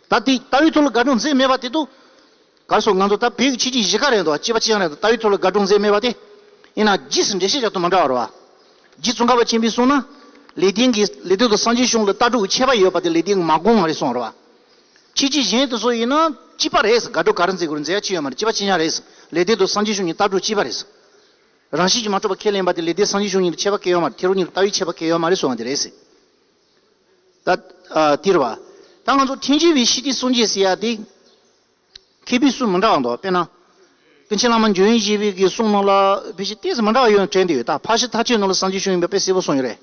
ད་དེ་ལྟ་བའི་ཐོག་ལ་དགག་སྒྲུབ་མཛད་མེད་པ་དེ་དུ། ག་རེ་ཟེར། ང་ཚོ་ད་བོད་ཀྱི་ཁྱད་ཆོས་བཞི་ཀ་རེད་འདུག་གཅིག་པ་གཅིག་རྐྱང་རེད་འདུག་ལྟ་བའི་ཐོག་ལ་དགག་སྒྲུབ་མཛད་མེད་པ་དེ། ཡིན་ན་རྗེས་སུ་འགྲེལ་བཤད་རྒྱག་སྟངས་མི་འདྲ་བ་རེད་བ། རྗེ་ཙོང་ཁ་པ་ཆེན་པོས་གསུངས་ན། ལེགས་ལྡན་གྱིས་ལེགས་ལྡན་དང་སངས་རྒྱས་བྱུང་ལ་ལྟ་གྲུབ་ཀྱི་ཁྱད་པར་ཡོད་པ་དེ་ལེགས་ལྡན་གྱིས་མ་དགོངས་པ་རེད་གསུངས་རེད་བ། ཁྱད་ཆོས་གཞན་དེ་ཚོ་ཡིན་ན་གཅིག་པ་རེད། དགག་སྒྲུབ་ག་རེ་མཛད་དགོས་རེད། མཛད་ཡ་ཅི་ཡོད་མ་རེད། གཅིག་པ་གཅིག་རྐྱང་རེད། ལེགས་ལྡན་དང་སངས་རྒྱས་བྱུང་གཉིས་ལྟ་གྲུབ་གཅིག་པ་རེད། རང་བཞིན་གྱིས་མ་གྲུབ་པ་ཁས་ལེན་པ་དེ་ལེགས་ལྡན་སངས་རྒྱས་བྱུང་གཉིས་ལ་ཁྱད་པར་གང་ཡང་ཡོད་མ་རེད། དེ་རུ་གཉིས་ལ་ལྟ་བའི་ཁྱད་པར་གང་ཡང་ཡོད་མ་རེད་གསུངས་པ་དེ་རེད་ཟེར། ད། ཨ། དེ་རེད་བ། ད་ང་ཚོ་ཐལ་འགྱུར་བའི་ཤེས་ལྡན་སངས་རྒྱས་ཟེར་ཡ་དེ། མཁས་པའི་སྲོལ་མི་འདྲ་བ་འདུག་དཔེར་ན། ཀུན་མཁྱེན་བླ་མ་འཇམ་དབྱངས་བཞད་པའི་གི་གསུང་ནང་ལ་ཕལ་ཆེར་ཏོག་ཙམ་མི་འདྲ་བ་ཡོད་དྲན་གྱི་ཡོད། ད་ཕར་ཕྱིན་མཐའ་དཔྱོད་ནང་ལ་སངས་རྒྱས་བྱུང་ཡིན་པ་དཔེ་གསལ་པོ་གསུངས་ཡོད་རེད།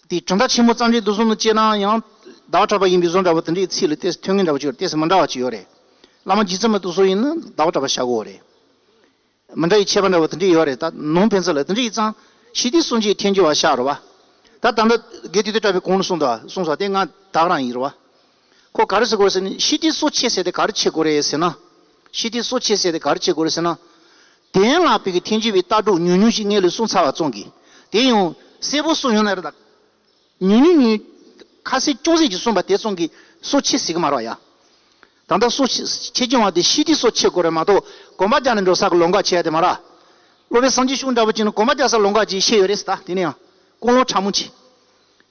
དེ་གྲུབ་མཐའ་ཆེན་མོ་རྩ་འགྲེལ་དེ་ཚོ་ནང་བྱས་ན་ཡང་ཟླ་བ་གྲགས་པ་ཡིན་པའི་བཟོ་འདྲ་བོ་དེ་འདྲའི་ཚིག་ལ་ཏོག་ཙམ་ཐོན་ངེས་འདྲ་བོ་ཅིག་ཡོད་རེད། ཏོག་ཙམ་མི་འདྲ་བ་ཅིག་ཡོད་རེད། བླ་མ་རྗེ་བཙུན་མ་དེ་ཚོ་ཡིན་ན་ཟླ་བ་གྲགས་པ་བཞག་གི་ཡོད་རེད། མི་འདྲ་བའི་ཁྱད་པར་འདྲ་བོ་དེ་འདྲ་ཡོད་རེད། ད་ནང་ཕན་ཚུན་ལ་དེ་འདྲ་ཡིན་ཙང་ཤེས་ལྡན་སངས་རྒྱས་ཐལ་འགྱུར་བ་ཤར་རེད་བ། ད་ད་ལྟ་དགེ་ལྡན་དོན་གྲུབ་པའི་གོང་ལ་གསུངས་འདུག་གསུངས་སོང་། དེ་ང་དག་རང་ཡིན་རེད་བ། ཁོ་ག་རེ་ཟེར་དགོས་ཟེར་ན། ཤེས་ལྡན་སོགས་ཆེ་ཟེར་དེ་ག་རེ་བྱེད་དགོས་རེད་ཟེར་ན། ཤེས་ལྡན་སོགས་ཆེ་ཟེར་དེ་ག་རེ་བྱེད་དགོས་རེད་ཟེར་ན། དོན་ལ་ཕ་གི་ཐལ་འགྱུར་བའི་ལྟ་གྲུབ་ཉུང་ཉུང་ཞིག་སྔོན་ལ་གསུངས་ཚར་བ་ཙམ་གྱིས། དེ་ཡང་གསལ་པོ་གསུངས་ཡོང་ན་རེད་ད། ཉུང་ཉུང་ཉུང་། ཁ་གསལ་ཅུང་ཟད་ཅིག་གསུངས་པ་དེ་ཙམ་གྱིས་སོགས་ཆེ་ཟེར་གི་མ་རེད་ཡ། ད་ལྟ་སོགས་ཆེ་ཆེ་ཆུང་བ་དེ་ཤེས་ལྡན་སོགས་ཆེ་དགོས་རེད་མ་གཏོགས་གོམ་པ་རྒྱག་ནས་འགྲོ་ས་གི་ལམ་ཁ་ཆེ་ཡ་དེ་མ་རེད། སློབ་དཔོན་སངས་རྒྱས་གཞུང་འདྲ་པོ་ཅིག་ནི་གོམ་པ་རྒྱག་ས་ལོང་ག་ཅིག་བཤད་ཡོད་རེད་ཟེར། ད་དེ་ནས་ཡང་ཀུན་སློང་ཕྲ་མོ་ཅིག་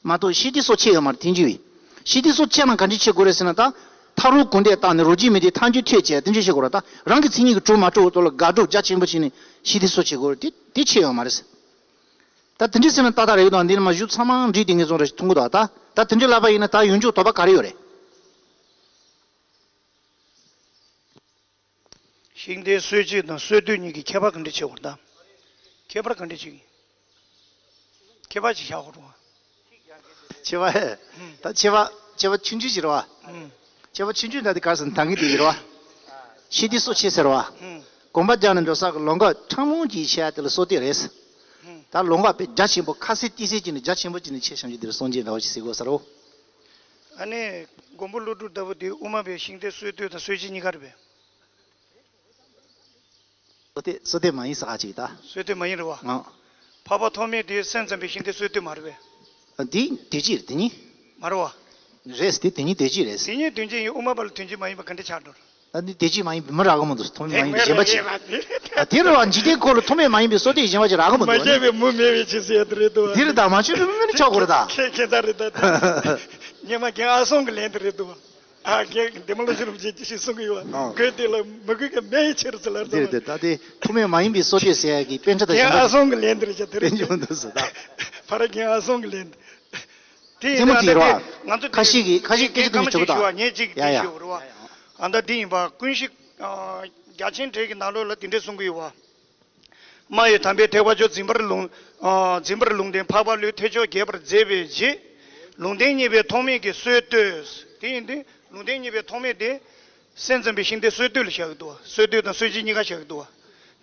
མ་གཏོགས་ཤི་སྟེ་སྲོག་ཆད་ཡོད་མ་རེད། ཐལ་འགྱུར་བའི་ཤི་སྟེ་སྲོག་ཆད་ན་ག་འདྲ་བྱེད་དགོས་རེད་ཟེར་ན། ད་ཐག་རོང་དགོན་སྡེ་བཏང་ནས་རོ་བརྒྱའི་མི་སྡེ་ཐལ་འགྱུར་ཐེབས་བྱས་དེ་འདྲ་བྱེད་དགོས་རེད། ད་རང་གི་མཚན་ཉིད་ཀྱིས་གྲུབ་མ་གྲུབ་ཐོག་ལ་དགག་སྒྲུབ་རྒྱ་ཆེན་པོ་བྱས་ནས་ཤི་སྟེ་སྲོག་ཆད་དགོས་རེད། དེ་དེ་ཆད་ཡོད་མ་རེད་ཟེར། ད་དེ་འདྲ་ཟེར་ན་ཏག་ཏག་རེད་གི་འདུག་འདི་ནི་མ་གཞུང་ཚང་མ་འགྲིག་དེ་ངས་བཟོ་འདྲ་ཞིག་མཐོང་གི་འདུག་ད་ད་དེ་འདྲ་ལབ་པ་ཡིན་ན་ད་ཡོངས་རྫོགས་དོགས་པ་ག་རེ་ཡོད་རེད། ཤིང་རྟའི་སྲོལ་འབྱེད་དང་སྲོལ་གཏོད་གཉིས་ཀྱི་ཁྱད་པར་ག་འདྲ་ཆེ་བ་རེད་ད། ཁྱད་པར་ག་འདྲ་ཆེ་གི། ཁྱད་པར་ཅིག་བཞག་དགོས་རེད་བ། ཁྱད་པར། ད་ཁྱད་པར་ཁྱད་པར་ཆུང་ཆུང་ཞིག་རེད་བ། ཁྱད་པར་ཆུང་ཆུང་འདྲ་དེ་གར་སོང་ད་ངས་དེ་ཡིན་རེད་བ། ཤི་སྟེ་སྲོག་ཆད་ཟེར་བ། གོམ་པ་རྒྱག་ནས་འགྲོ་ས་གི་ལོང་ག་ཕྲ་མོ་གཅིག་བཤད་དེ་ལ་སྲོག་གཏོད་རེད། ད་ལོང་ག་དཔེ་རྒྱ་ཆེན་པོ་ཁ་གསལ་གཏིང་གསལ་གྱི་ནི་རྒྱ་ཆེན་པོ་གཅིག་ནི་ཆེ་ཞང་གི་དེར་སྲོག་འབྱེད་འདྲ་བ་ཞིག་ཟེར་དགོས་ས་རེད། ཨ་ནི་མགོན་པོ་ཀླུ་སྒྲུབ་ལྟ་བུ་དེ་དབུ་མ་པའི་ཤིང་རྟའི་སྲོལ་གཏོད་དང་སྲོལ་འབྱེད་གཉིས་ཀ་རེད་པས། སྲོལ་གཏོད་སྲོལ་གཏོད་མ་ཡིན་ཟེར་ཨ་ཅིག་ད། སྲོལ་གཏོད་མ་ཡིན་རེད་བ། ཨང་། འཕགས་པ་ཐོགས་མེད་དེ་སེམས་ཙམ་པའི་ཤིང་རྟའི་སྲོལ་གཏོད་མ་རེད་པས། འདི་དོན་གཅིག་རེད་དེ་གཉིས། མ་རེད་བ། རེད་དེ་དེ་གཉིས་དོན་གཅིག་རེད། དེ་གཉིས་དོན་གཅིག་ཡིན་དབུ་མ་པ་ལ་དོན་གཅིག་མ་ཡིན་པ་ག་འདྲ་ཆགས་འགྲོ། ད་འདི་དོན་གཅིག་མ་ཡིན་པའི་མི་རག་གི་མི་འདུག་ཐོགས་མེད་མ་ཡིན་པའི་གཞན་པ་ཅིག་ཨ་དེ་རེད་བ། འཇིག་རྟེན་འཁོར་ལ་ཐོགས་མེད་མ་ཡིན་པའི་སྲོལ་གཏོད་གཞན་པ་ཅིག་རག་གི་མི་འདུག་མ་བྱས་པའི་མུ་མེད་པའི་ཆོས་ཟེར་ཡ་དེ་རེད་དོ། འདི་རེད་ད་མ་བྱས་པའི་མུ་མེད་ནི་ཆོག་གོ་རེད་ད། ཁྱེད་ཁྱེད་ཚ་རེད་ད། ཉི་མ་རྒན་ཨ་སོང་གི་ལན་དེ་རེད་དོ། ཨ་རྒན་འདི་མ་ལོ་ཤི་རུ་བྱེད་ཅི་ཞིག་གསུང་གི་ཡོད། ཨ། དགོས་དེ་ལ་མི་དགོས་ཀྱི་མེད་ཡི་ཕྱིར་ཟེར་ལ་འདི་རེད་ད། ད་དེ་ཐོགས་མེད་མ་ཡིན་པའི་སྲོལ་གཏོད་ཟེར་ཡ་གི་དཔེ་ཆ་དང་རྒན་ཨ་སོང་གི་ལན་དེ་རེད་ཤག་དེ་རེད། དཔེ་ཆ་མི་འདུག་ཟེར་ད། ཕ་ར་རྒན་ཨ་སོང་གི་ལན་དེ། དེ་ཡིན་རྩེད་མོ་ན་རྩེ་རོགས། ཁ་ཤས་ཀྱིས་ཁ་ཤས་སྐད་ཆ་ཐུང་ཞིག་ཞུ་གི་ད། ངས་གཅིག་ཡ་ཡ། ཞུ་རོགས། ཨ་ད་འདི་ཡིན་པ་ཀུན་གཞི་རྒྱ་ཆེན་འགྲེལ་གྱི་ནང་ལོགས་ལ་འདི་འདྲས་གསུང་གི་ཡོད་པ། སྨྲ་བའི་དམ་པས་ཐེག་པ་མཆོག་འཛིན་པར་ལུང་། འཛིན་པར་ལུང་བསྟན་འཕགས་པ་ཀླུའི་ཐེག་མཆོག་རྒྱས་པར་མཛད་པའི་རྗེས། ལུང་བསྟན་གཉིས་པའི་ཐོགས་མེད་ཀྱི་སྲོལ་གཏོད། དེ་ཡིན་དུས་ལུང་བསྟན་གཉིས་པའི་ཐོགས་མེད་དེ། སེམས་ཙམ་པའི་ཤིང་རྟའི་སྲོལ་གཏོད་ལ་བཞག་གི་འདུག་སྲོལ་གཏོད་དང་སྲོལ་འབྱེད་གཉིས་ཀ་བཞག་གི་འདུག་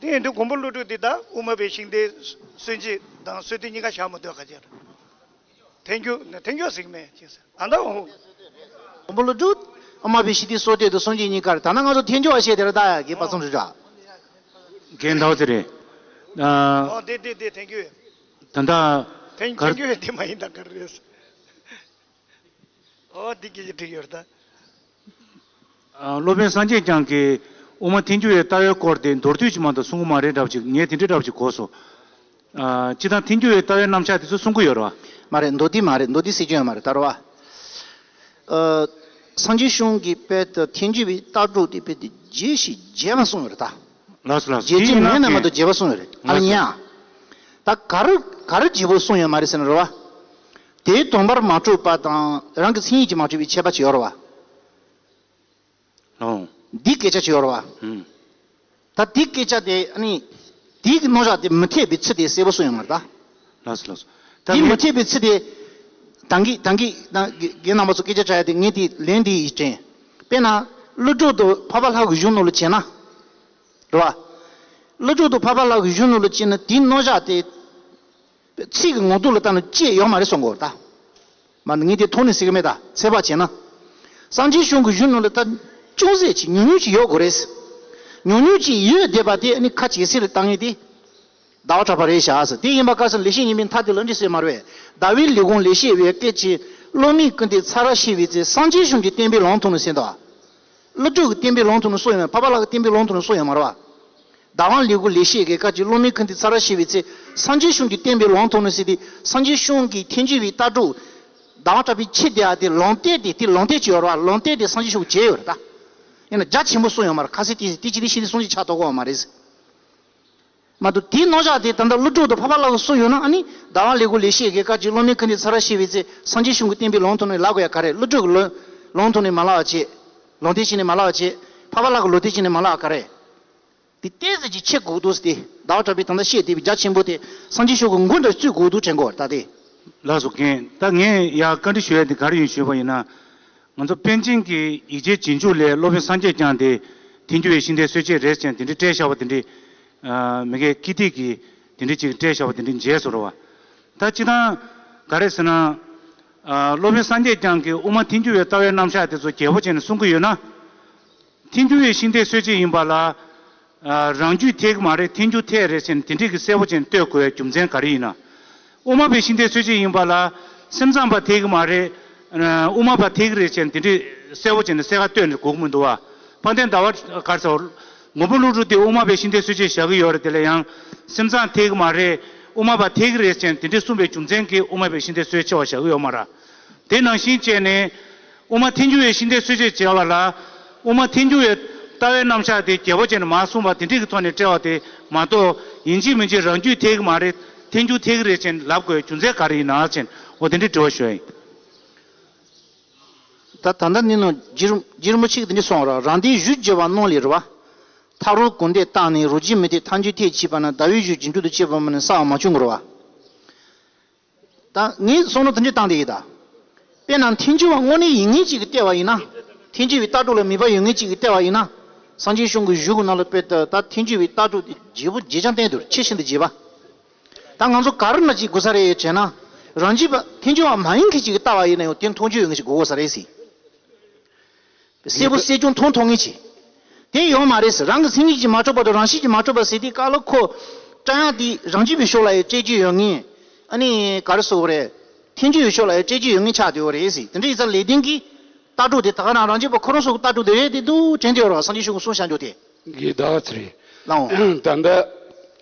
དེ་ཡིན་དུས་མགོན་པོ་ཀླུ་སྒྲུབ་འདི་ད་དབུ་མ་པའི་ཤིང་རྟའི་སྲོལ་འབྱེད་དང་སྲོལ་གཏོད་གཉིས་ཀ་བཞག་མ་འདོད་ག་ཅེར། ཐལ་འགྱུར་ཐལ་འགྱུར་ཟིག་མེད་ཅེས་ཟེར། ཨ་ད་འོ། མགོན་པོ་ཀླུ་སྒྲུབ་དབུ་མ་པའི་ཤིང་རྟའི་སྲོལ་གཏོད་དང་སྲོལ་འབྱེད་གཉིས་ཀར་ད་ནང་ང་ཚོ་ཐལ་འགྱུར་བ་བཤད་དེ་ར་ད་ཡ་གི་པ་སོང་རི་ར། རྒན་ཟླ་བ་ཚེ་རིང་། ཨ། ཨོ་དེ་དེ་དེ་ཐལ་འགྱུར། ད་ད། ཐལ་གར་ཐལ་འགྱུར་དེ་མ་ཡིན་ད་ག་རེད། ཨོ་འདི་སྐད་ཆ་འགྲིག་ཡོད་རེད་ད། ཨ། སློབ་དཔོན་སངས་རྒྱས་བསྐྱངས་ཀྱིས་དབུ་མ་ཐལ་འགྱུར་བའི་ལྟ་བའི་སྐོར་དེ་མདོར་བསྡུས་ཅིག་མ་གཏོགས་གསུང་གི་མ་རེད་འདྲ་བ་ཅིག་ངས་དེ་འདྲ་འདྲ་བ་ཅིག་གོ་སོང་། ཨ། སྤྱིར་བཏང་ཐལ་འགྱུར་བའི་ལྟ་བའི་རྣམ་གཞག་དེ་ཚོ་གསུང་གི་ཡོད་རེད་བ། མ་རེད། མདོར་བསྡུས་མ་རེད། མདོར་བསྡུས་ཟེར་རྒྱུ་ཡོད་མ་རེད་ད་རེད་བ། ཨ། སངས་རྒྱས་གཞུང་གི་དཔལ་དུ་ཐལ་འགྱུར་བའི་ལྟ་གྲུབ་དེ་དཔེ་དེ་རྒྱས་ཤིང་རྒྱས་པ་གསུངས་ཡོད་རེད་ད། ལགས་སོ་ལགས་སོ། རྒྱས་དེ་ཅིག་ཡིན་ན་མེད་ན་མ་གཏོགས་རྒྱས་པ་གསུངས་ཡོད་རེད། ཨ་ལགས་ལ་སོ། ཉན། ད་ག་རེ་ག་རེ་རྒྱས་པོ་གསུངས་ཡོད་མ་རེད་ཟེར་ན་རེད་བ། དེའི་སྡོམ་པར་མ་གྲུབ་པ་དང་རང་གི་མཚན་ཉིད་ཀྱིས་མ་གྲུབ་པའི་ཁྱད་པར་ཅིག་ཡོད་རེད་བ། ལོང་། འདི་སྐད་ཆ་ཅིག་ཡོད་རེད་བ། ཧུམ། ད་འདི་སྐད་ཆ་དེ་ཨ་ནི། དེའི་རྣམ་གཞག་དེ་མི་འཐད་པའི་ཚུལ་དེ་གསལ་པོ་གསུངས་ཡོད་མ་རེད་ད། ལགས་སོ་ལགས་སོ། ད་དེ་ངས་མི་འཐད་པའི་ཚུལ་དེ། ད་གིན་ད་གིན་ད་རྒན་རྒན་རྣམ་པ་ཚོ་སྐད་ཆ་དྲི་ཡ་དེ་ངས་དེ་ལན་འདི་ཡིས་དྲན། དཔེར་ན། ཀླུ་སྒྲུབ་ཏུ་འཕགས་པ་ལྷ་གི་གཞུང་ནང་ལ་བྱས་ན། རེད་བ། ཀླུ་སྒྲུབ་ཏུ་འཕགས་པ་ལྷ་གི་གཞུང་ནང་ལ་བྱས་ན་དེའི་རྣམ་གཞག་དེ། ཚིག་གི་ངོ་ཐོག་ལ་བལྟས་ན་བཅད་ཡོད་མ་རེད་གསུང་གོ་ད། མ་ནི་ངས་དེ་ཐོག་ནས་ཟེར་གི་མེད་ད་ཚད་པ་བྱས་ན། སངས་རྒྱས་གཞུང་གི་གཞུང་ནང་ལ་ད་ཅུང་ཟད་ཅིག་ཉུང་ཉུང་ཅིག་ཡོད་དགོས་རེད། ཉུང་ཉུང་ཅིག་ཡོད་བསྡད་པ་དེ་ནི་ཁ་ཇེ་གསལ་ལ་བཏང་ངེས་དེ། ཟླ་བ་གྲགས་པ་རེད་བཞག་ཟེར། དེ་ཡིན་པ་ག་ཟེར་ན་ལེགས་བཤད་ཉི་མའི་མཐའ་དེ་ལ་འདི་ཟེར་མ་རེད་པས། ཟླ་བའི་ལས་ཁུངས་ལེགས་བཤད་པའི་སྐད་ཀྱིས་སློབ་མའི་སྐུ་འདི་ཚར་ར་ཤེས་པའི་ཚེ་སངས་རྒྱས་གཞུང་གི་བསྟན་པའི་ལམ་མཐོང་ནས་ཟེར་འདུག་ཀླུ་སྒྲུབ་ཀྱི་བསྟན་པའི་ལམ་མཐོང་ནས་གསུངས་ཡོད་མ་རེད། འཕགས་པ་ལྷ་གི་བསྟན་པའི་ལམ་མཐོང་ནས་གསུངས་ཡོད་མ་རེད་པ། ཟླ་བ་ལས་ཁུངས་ལེགས་བཤད་ཀྱི་སྐད་ཀྱིས་སློབ་མའི་སྐུ་འདི་ཚར་ར་ཤེས་པའི་ཚེ་སངས་རྒྱས་གཞུང་གི་བསྟན་པའི་ལམ་མཐོང་ནས་ཟེར་ཏེ་སངས་རྒྱས་གཞུང་གི་ཐལ་འགྱུར་བའི་ལྟ་གྲུབ། ཟླ་བ་གྲགས་པའི་ཁྱེད་དེ་ཨ་དེ་ལམ་སྟོན་དེ་དེ་ལམ་སྟོན་ཅིག་ཡོད་རེད་པ། ལམ་སྟོན་དེ་སངས་རྒྱས་གཞུང་བྱས་ཡོད་རེད་ད། ཡིན་ན་རྒྱ་ཆེན་པོ་གསུངས་ཡོད་མ་རེད། ཁ་གསལ་ཏིག་ཙམ་དེ་ཅི་སྟེ་ཤི་སྟེ་སོང་ཅིག་ཆགས་ཐུབ་ཀྱི་ཡོད་མ་རེད། མ་གཏོགས་དེའི་རྣམ་གཞག་དེ་ད་ལྟ་ཀླུ་སྒྲུབ་དང་འཕགས་པ་ལྷ་གིས་གསུངས་ཡོད་ན་ཨ་ནི་ཟླ་བ་ལས་ཁུངས་ལེགས་བཤད་ཀྱི་སྐད་ཀྱིས་སློབ་མའི་སྐུ་འདི་ཚར་ར་ཤེས་པའི་ཚེ་སངས་རྒྱས་གཞུང་གི་བསྟན་པའི་ལམ་མཐོང་ནས་ལབ་དགོས་ཡ་ག་རེ། ཀླུ་སྒྲུབ་ཀྱི་ལམ་ལམ་མཐོང་ནས་མ་ལབ་པ་བྱས། ལམ་སྟོན་བྱས་ནས་མ་ལབ་པ་བྱས། འཕགས་པ་ལྷ་གིས་ལམ་སྟོན་བྱས་ནས་མ་ལབ་པ་ག་རེ། དེ་ཏོག་ཙམ་ཅིག་ཕྱེ་དགོས་འདུག་ཟེར་ཏེ་ཟླ་བ་གྲགས་པས་ད་ལྟ་བཤད་བསྡད་པའི་རྒྱ་ཆེན་པོ་དེ་སངས་རྒྱས་གཞུང་གི་མགོ་འདྲ་བཙུགས་དགོས་འདུག་དྲན་གོ་ད་དེ། ལགས་སོ་རྒན། ད་ངས་ཡ་བཀའ་འདྲི་ཞུ་ཡ་དེ་ག་རེ་ཡིན་ཞུས་པ་ཡིན་ན། ང་ཚོ་པཎ་ཆེན་གྱི་ཡིག་ཆའི་རྗེས་འཇུག་ལས་སློབ་དཔོན་སངས་རྒྱས་བསྐྱངས་ཏེ་ཐལ་འགྱུར་བའི་ཤིང་རྟའི་སྲོལ་འབྱེད་རེད་ཅེས་དེ་འདྲའི་བཀྲལ་བཞག་པ་དེ་འདྲའི། ཨ། མི་སྒེར་ཀི་ཏི་གིས་དེ་འདྲའི་ཅིག་བཀྲལ་བཞག་པ་དེ་འདྲའི་མཇལ་སོང་རེད་བ། ད་སྤྱིར་བཏང་ག་རེ་ཟེར་ན། ཨ། སློབ་དཔོན་སངས་རྒྱས་བསྐྱངས་ཀྱིས་དབུ་མ་ཐལ་འགྱུར་བའི་ལྟ་བའི་རྣམ་གཞག་དེ་ཚོ་རྒྱས་པོ་བྱས་ནས་གསུང་གི་ཡོད་ན། ཐལ་འགྱུར་བའི་ཤིང་རྟའི་སྲོལ་འབྱེད་ཡིན་པ་ལ། ཨ། རང་རྒྱུད་འཐད་ཀྱི་མ་རེད། ཐལ་འགྱུར་འཐད་རེད་ཟེར་ནས་དེ་འདྲས་ཀྱི་གསལ་པོ་བྱས་ནས་སྟོན་དགོས་པའི་རྒྱུ་མཚན་ག་རེ་ཡིན་ན། དབུ་མ་པའི་ཤིང་རྟའི་སྲོལ་འབྱེད་ཡིན་པ་ལ། སེམས་ཙམ་པ་འཐད་ཀྱི་མ་རེད། ཨ། དབུ་མ་པ་འཐད་ཀྱི་རེད་ཟེར་ནས་དེ་འདྲས་གསལ་པོ་བྱས་ནས་གསལ་ཁ་སྟོན་ནས་དགོས་ཀྱི་མི་འདུག་བ། དཔལ་ལྡན་ཟླ་བ་ག་རེ་ཟེར། ངོ་བོ་ཀླུ་སྒྲུབ་དེ་དབུ་མ་པའི་ཤིང་རྟའི་སྲོལ་འབྱེད་བཞག་གི་ཡོད་རེད། དེ་ལ་ཡང་སེམས་ཙམ་འཐད་གི་མ་རེད། དབུ་མ་པ་འཐད་གི་རེད་ཅེས་དེ་འདྲའི་གསུངས་པའི་རྒྱུ་མཚན་གྱིས་དབུ་མ་པའི་ཤིང་རྟའི་སྲོལ་ཕྱེ་བ་བཞག་གི་ཡོད་མ་རེད། དེ་ནང་བཞིན་བྱས་ནས་དབུ་མ་ཐལ་འགྱུར་བའི་ཤིང་རྟའི་སྲོལ་འབྱེད་བྱས་པ་ལ། དབུ་མ་ཐལ་འགྱུར་བའི་ལྟ་བའི་རྣམ་གཞག་དེ་རྒྱས་པོ་བྱས་ནས་མར་གསུངས་པ་དེ་འདྲའི་གི་ཐོག་ནས་བཀྲལ་བ་དེ་མ་གཏོགས། ཡིན་གཅིག་མིན་གཅིག་རང་རྒྱུད་འཐད་གི་མ་རེད། ཐལ་འགྱུར་འཐད་གི་རེད་ཅེས་ལབ་དགོས་རྒྱུ་མཚན་ག་རེ་ཡིན་ན་ཅེས། འོ་དེ་འདྲའི་དྲི་བ་ཞུ་ཡ་ཡིན། ད་ད་ལྟ་ནི་ནང་རྗེ་རིན་རྗེ་རིན་པོ་ཆེ་གིས་འདི་འདྲ་གསུངས་ར། རང་སྡེའི་གཞུ་བརྗེ་བ་རྣམས་ལས་རེད་བ། མཐར་རོ་དགོངས་འདས་བཏང་ནས་རོ་གཅིག་མི་འཐད་ཐལ་འགྱུར་འཐད་ཅེས་པ་ན་ཟླ་བའི་གཞུ་རྗེས་འགྲོ་དུ་བྱེད་པ་མིན་ནས་ས་བ་མ་བྱུང་དགོས་རེད་བ། ད་ངས་བསམ་བློ་དེ་འདྲ་བཏང་བསྡད་ཡོད་ད། དཔེར་ན་ཐལ་འགྱུར་བ་དངོས་གནས་ཡིན་ངེས་ཅིག་གིས་བལྟས་པ་ཡིན་ན། ཐལ་འགྱུར་བའི་ལྟ་གྲུབ་ལ་མོས་པ་ཡོད་ངེས་ཅིག་གིས་བལྟས་པ་ཡིན་ན། སངས་རྒྱས་གཞུང་གི་གཞུང་གི་ནང་ལ་དཔེ་ད་ད་ཐལ་འགྱུར་བའི་ལྟ་གྲུབ་དེ་རྒྱས་པོ་རྒྱས་ཀྱང་བསྟན་འདུག་ཆེས་ཤིན་ཏུ་རྒྱས་པ། ད་ང་ཚོ་ག་རེ་འདྲ་ཅིག་དགོས་ས་རེད་ཅེ་ན། རང་རྒྱུད་པ་ཐལ་འགྱུར་བ་མ་ཡིན་མཁན་ཅིག་གིས་ལྟ་བ་ཡིན་ན་ཡང་དེ་མཐོང་ཆོས་ཡོད་མཁན་ཅིག་དགོས་དགོས་ས་རེད་ཟེར། གསལ་པོ་གསལ་རྐྱང་མཐོང་མཐོང་མཁན་ཅིག་དེ་ཡོད་མ་རེད་ཟེར། རང་གི་མཚན་ཉིད་ཀྱིས་མ་གྲུབ་པ་དང་རང་བཞིན་གྱིས་མ་གྲུབ་པ་ཟེར་དུས་སྐབས་ལ་ཁོ་བཀྲལ་ཡག་དེ་རང་རྒྱུད་པའི་ཕྱོགས་ལ་ཡང་བཀྲལ་རྒྱུ་ཡོད་ངེས། ཨ་ནི་ག་རེ་ཟེར་དགོས་རེད། ཐལ་འགྱུར་བའི་ཕྱོགས་ལ་ཡང་བཀྲལ་རྒྱུ་ཡོད་ངེས་ཆགས་བསྡད་ཡོད་རེད་ཟེར། དེ་འདྲ་ཡིན་ཙང་ལེགས་ལྡན་གྱི་ལྟ་གྲུབ་དེ་ད་ག་རང་རང་རྒྱུད་པ་ཁོ་རང་ཚོ་གི་ལྟ་གྲུབ་དེ་རེད་དེ་འདུག་དྲན་བསྡད་ཡོད་རེད་བ། སངས་རྒྱས་གཞུང་གི་གསུང་བཤད་འཇོག་དེ། གི་ཟླ་བ་ཚེ་རིང་། ལགས་འོང་། ད་ལྟ་